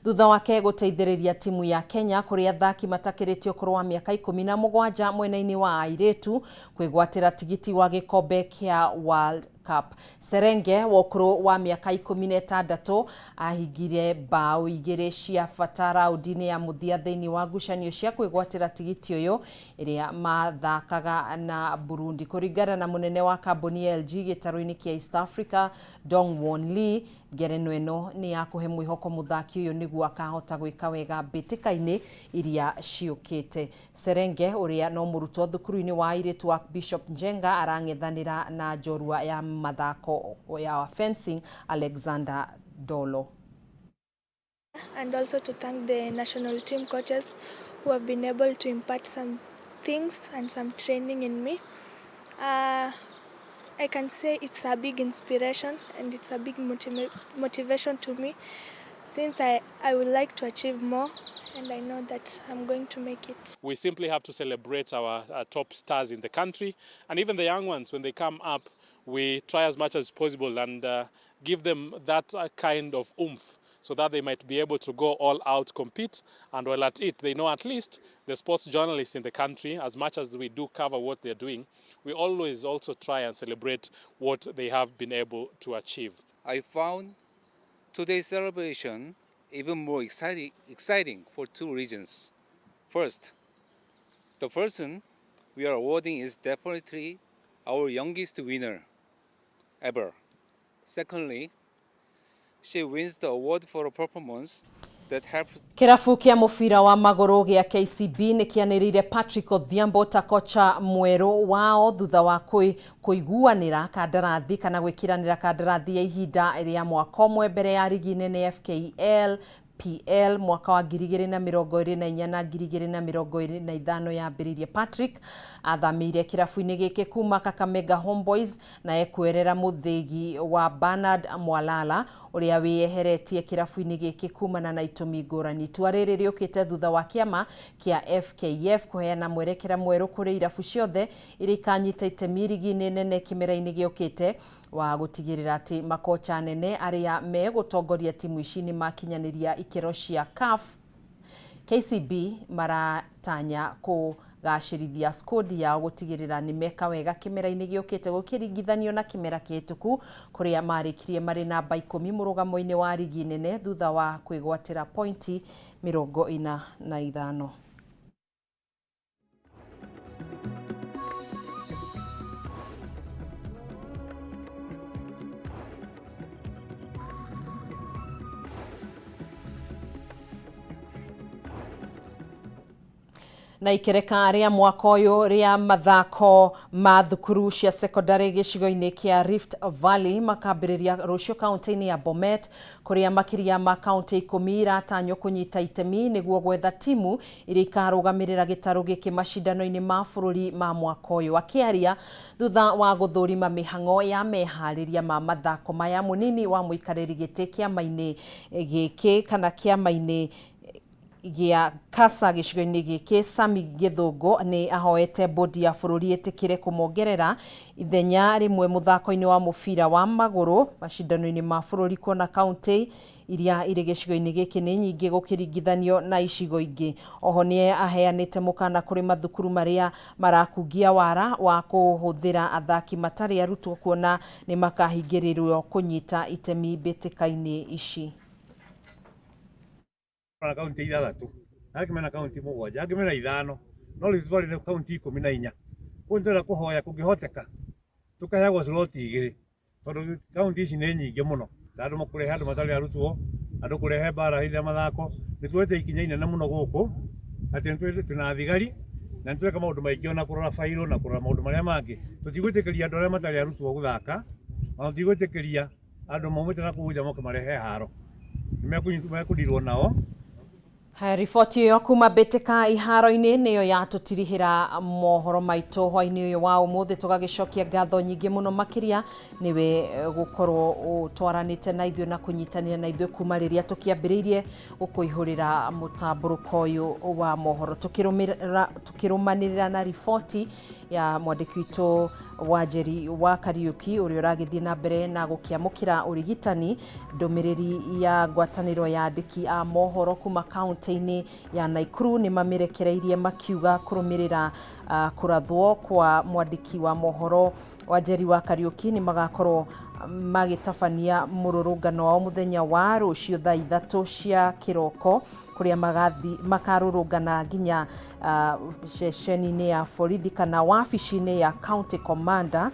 thutha wake gũteithĩrĩria timu ya Kenya kũrĩ athaki matakĩrĩtie ũkũrũ wa mĩaka 17 mwena-inĩ wa airĩtu kwĩgwatĩra tigiti wa gĩkombe kĩa World Cup. Serenge wa ũkũrũ wa mĩaka 16 ahingire mbaũ 2 cia bata raũndi-inĩ ya mũthia thĩinĩ wa ngucanio cia kwĩgwatĩra tigiti ũyũ ĩrĩa mathakaga na Burundi. Kũringana na mũnene wa kambuni ya LG gĩtarũ-inĩ kĩa East Africa Dong Won Lee, ngerenwa ĩno nĩ ya kũhe mwĩhoko mũthaki ũyũ nĩguo akahota gwĩka wega mbĩtĩka-inĩ iria ciũkĩte. Serenge ũrĩa no mũrutwo thukuru-inĩ wa airĩtu wa Bishop Njenga arang'ethanĩra na njorua ya mathako ya fencing Alexander Dolo. And also to thank the national team coaches who have been able to impart some things and some training in me. I can say it's a big inspiration and it's a big motivation to me, since I would like to achieve more and I know that I'm going to make it. We simply have to celebrate our top stars in the country, and even the young ones, when they come up, we try as much as possible and give them that kind of oomph so that they might be able to go all out, compete, and while at it, they know at least the sports journalists in the country, as much as we do cover what they're doing, we always also try and celebrate what they have been able to achieve. I found today's celebration even more exciting for two reasons. First, the person we are awarding is definitely our youngest winner ever. Secondly, she wins the award for a performance that helped. Kĩrabu kĩa mũbira wa magũrũ gĩa KCB nĩ kĩanĩrĩire Patrick Odhiambo ta kocha mwerũ wao thutha wa kũiguanĩra kandarathi kana gwĩkĩranĩra kandarathi ya ihinda rĩa mwaka ũmwe mbere ya rigi nene FKL PL mwaka wa 2024 na 2025 yambĩrĩirie. Patrick athamĩire kĩrabu-inĩ gĩkĩ kuma Kakamega Homeboys na ekwerera mũthĩgi wa Bernard Mwalala ũrĩa wĩyeheretie kĩrabu-inĩ gĩkĩ kumana na itũmi ngũrani. Itua rĩrĩ rĩũkĩte thutha wa kĩama kĩa FKF kũheana mwerekera mwerũ kũrĩ irabu ciothe iria ikanyita itemi rigi-inĩ nene kĩmera-inĩ gĩũkĩte wa gũtigĩrĩra atĩ makocha anene arĩa megũtongoria timu ici nĩ makinyanĩria ikĩro cia CAF. KCB maratanya kũgacĩrithia skodi yao gũtigĩrĩra nĩ meka wega kĩmera-inĩ gĩũkĩte gũkĩringithanio na kĩmera kĩhĩtũku kũrĩa marĩkirie marĩ namba 10 mũrũgamo-inĩ wa rigi nene thutha wa kwĩgwatĩra pointi 45. Na ikereka rĩa mwaka ũyũ rĩa mathako ma thukuru cia secondary gĩcigo-inĩ kĩa Rift Valley makambĩrĩria rũciũ kaunti-inĩ ya Bomet kũrĩa makĩria ma kaunti 10 iratanywo kũnyita itemi nĩguo gwetha timu iria ikarũgamĩrĩra gĩtarũ gĩkĩ macindano-inĩ ma bũrũri ma mwaka ũyũ. Akĩaria thutha wa gũthũrima mĩhang'o ya meharĩria ma mathako maya, mũnini wa mũikarĩri gĩtĩ kĩama-inĩ gĩkĩ kana kĩama-inĩ gĩa kasa gĩcigo-inĩ gĩkĩ Sami Gĩthũngũ nĩ ahoete bodi ya bũrũri ĩtĩkĩre kũmongerera ithenya rĩmwe mũthako-inĩ wa mũbira wa magũrũ macindano-inĩ ma bũrũri kuona kaunti iria irĩ gĩcigo-inĩ gĩkĩ nĩ nyingĩ gũkĩringithanio na icigo ingĩ. Oho nĩ aheanĩte mũkana kũrĩ mathukuru marĩa marakungia wara wa kũhũthĩra athaki matarĩ arutwo kuona nĩ makahingĩrĩrio kũnyita itemi mbĩtĩka-inĩ ici. Kaunti 6 na angĩ mena kaunti 7 angĩ mena 5 no rĩu twarĩ na kaunti 14. Koguo nĩtũrenda kũhoya kũngĩhoteka tũkaheagwo slot 2 Tondũ kaunti ici nĩ nyingĩ mũno, ta andũ kũrehe andũ matarĩ arutwo, andũ kũrehe mbara hĩndĩ ya mathako. Nĩ tuoete ikinya inene mũno gũkũ atĩ twĩna thigari na nĩ tweka maũndũ maingĩ ona kũrora bairũ na kũrora maũndũ marĩa mangĩ. Tũtigwĩtĩkĩria andũ arĩa matarĩ arutwo gũthaka, ona tũtigwĩtĩkĩria andũ maumĩte na kũu nja moke marehe haro. Nĩ mekũndirwo nao. Haya, riboti ĩyo kuma mbĩtĩka iharo-inĩ nĩyo yatũtirihĩra mohoro maitũ hwainĩ ũyũ wa ũmũthĩ. Tũgagĩcokia ngatho nyingĩ mũno makĩria nĩwe gũkorwo ũtwaranĩte na ithuĩ na kũnyitanĩra na ithuĩ kuma rĩrĩa tũkĩambĩrĩirie gũkũihũrĩra mũtambũrũko ũyũ wa mohoro. Tũkĩrũmanĩrĩra na riboti ya mwandĩki witũ Wanjeri wa Kariuki ũrĩa ũragĩthiĩ na mbere na gũkĩamũkĩra ũrigitani, ndũmĩrĩri ya ngwatanĩro ya andĩki a mohoro kuma kaunti-inĩ ya Nakuru nĩ mamĩrekereirie makiuga kũrũmĩrĩra kũrathwo kwa mwandĩki wa mohoro Wanjeri wa Kariuki nĩ magakorwo magĩtabania mũrũrũngano wao mũthenya wa rũciũ thaa 3 cia kĩroko, kũrĩa makarũrũngana nginya ceceni-inĩ ya borithi kana wabici-inĩ ya county commander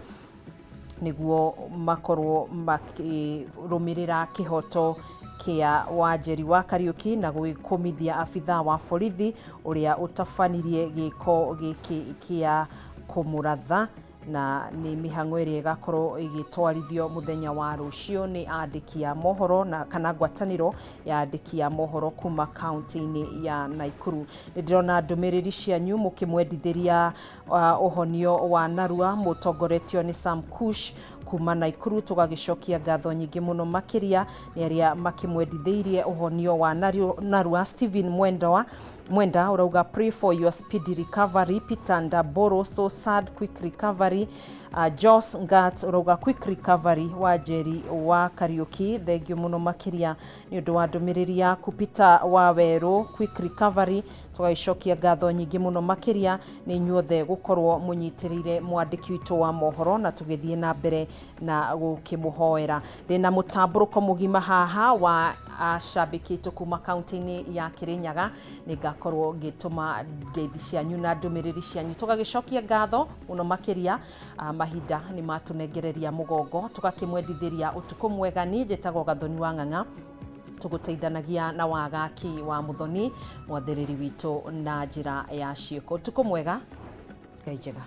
nĩguo makorwo makĩrũmĩrĩra kĩhoto kĩa Wanjeri wa Kariuki na gwĩkũmithia abithaa wa borithi ũrĩa ũtabanirie gĩko gĩkĩ kĩa kũmũratha. Na nĩ mĩhang'o ĩrĩa ĩgakorwo ĩgĩtwarithio mũthenya wa rũciũ nĩ andĩki a mohoro na kana ngwatanĩro ya andĩki a mohoro kuma kaunti-inĩ ya Nakuru. Nĩ ndĩrona ndũmĩrĩri cianyu mũkĩmwendithĩria ũhonio wa narua mũtongoretio nĩ Sam Kush kuma Nakuru. Tũgagĩcokia ngatho nyingĩ mũno makĩria nĩ arĩa makĩmwendithĩirie ũhonio wa narua. Stephen Mwenda urauga pray for your speedy recovery. Peter Ndaboro, so sad, quick recovery. Jos Ngat urauga quick recovery Wanjeri wa Kariuki. Thengiũ mũno makĩria nĩ ũndũ wa ndũmĩrĩri yaku. Peter Wawerũ, quick recovery. Tũgagĩcokia ngatho nyingĩ mũno makĩria nĩ inyuothe gũkorwo mũnyitĩrĩire mwandĩki witũ wa mohoro na tũgĩthiĩ na mbere na gũkĩmũhoera. Ndĩna mũtambũrũko mũgima haha wa acambĩki aitũ kuma kaunti-inĩ ya Kirinyaga. Nĩngakorwo ngĩtũma ngeithi cianyu na ndũmĩrĩri cianyu. Tũgagĩcokia ngatho mũno makĩria. Mahinda nĩ matũnengereria mũgongo, tũgakĩmwendithĩria ũtukũ mwega. Niĩ njĩtagwo Gathoni wa Ng'ang'a, tũgũteithanagia na Wagaki wa Muthoni mwathĩrĩri witũ na njĩra ya ciĩko. Ũtukũ mwega, Ngai njega.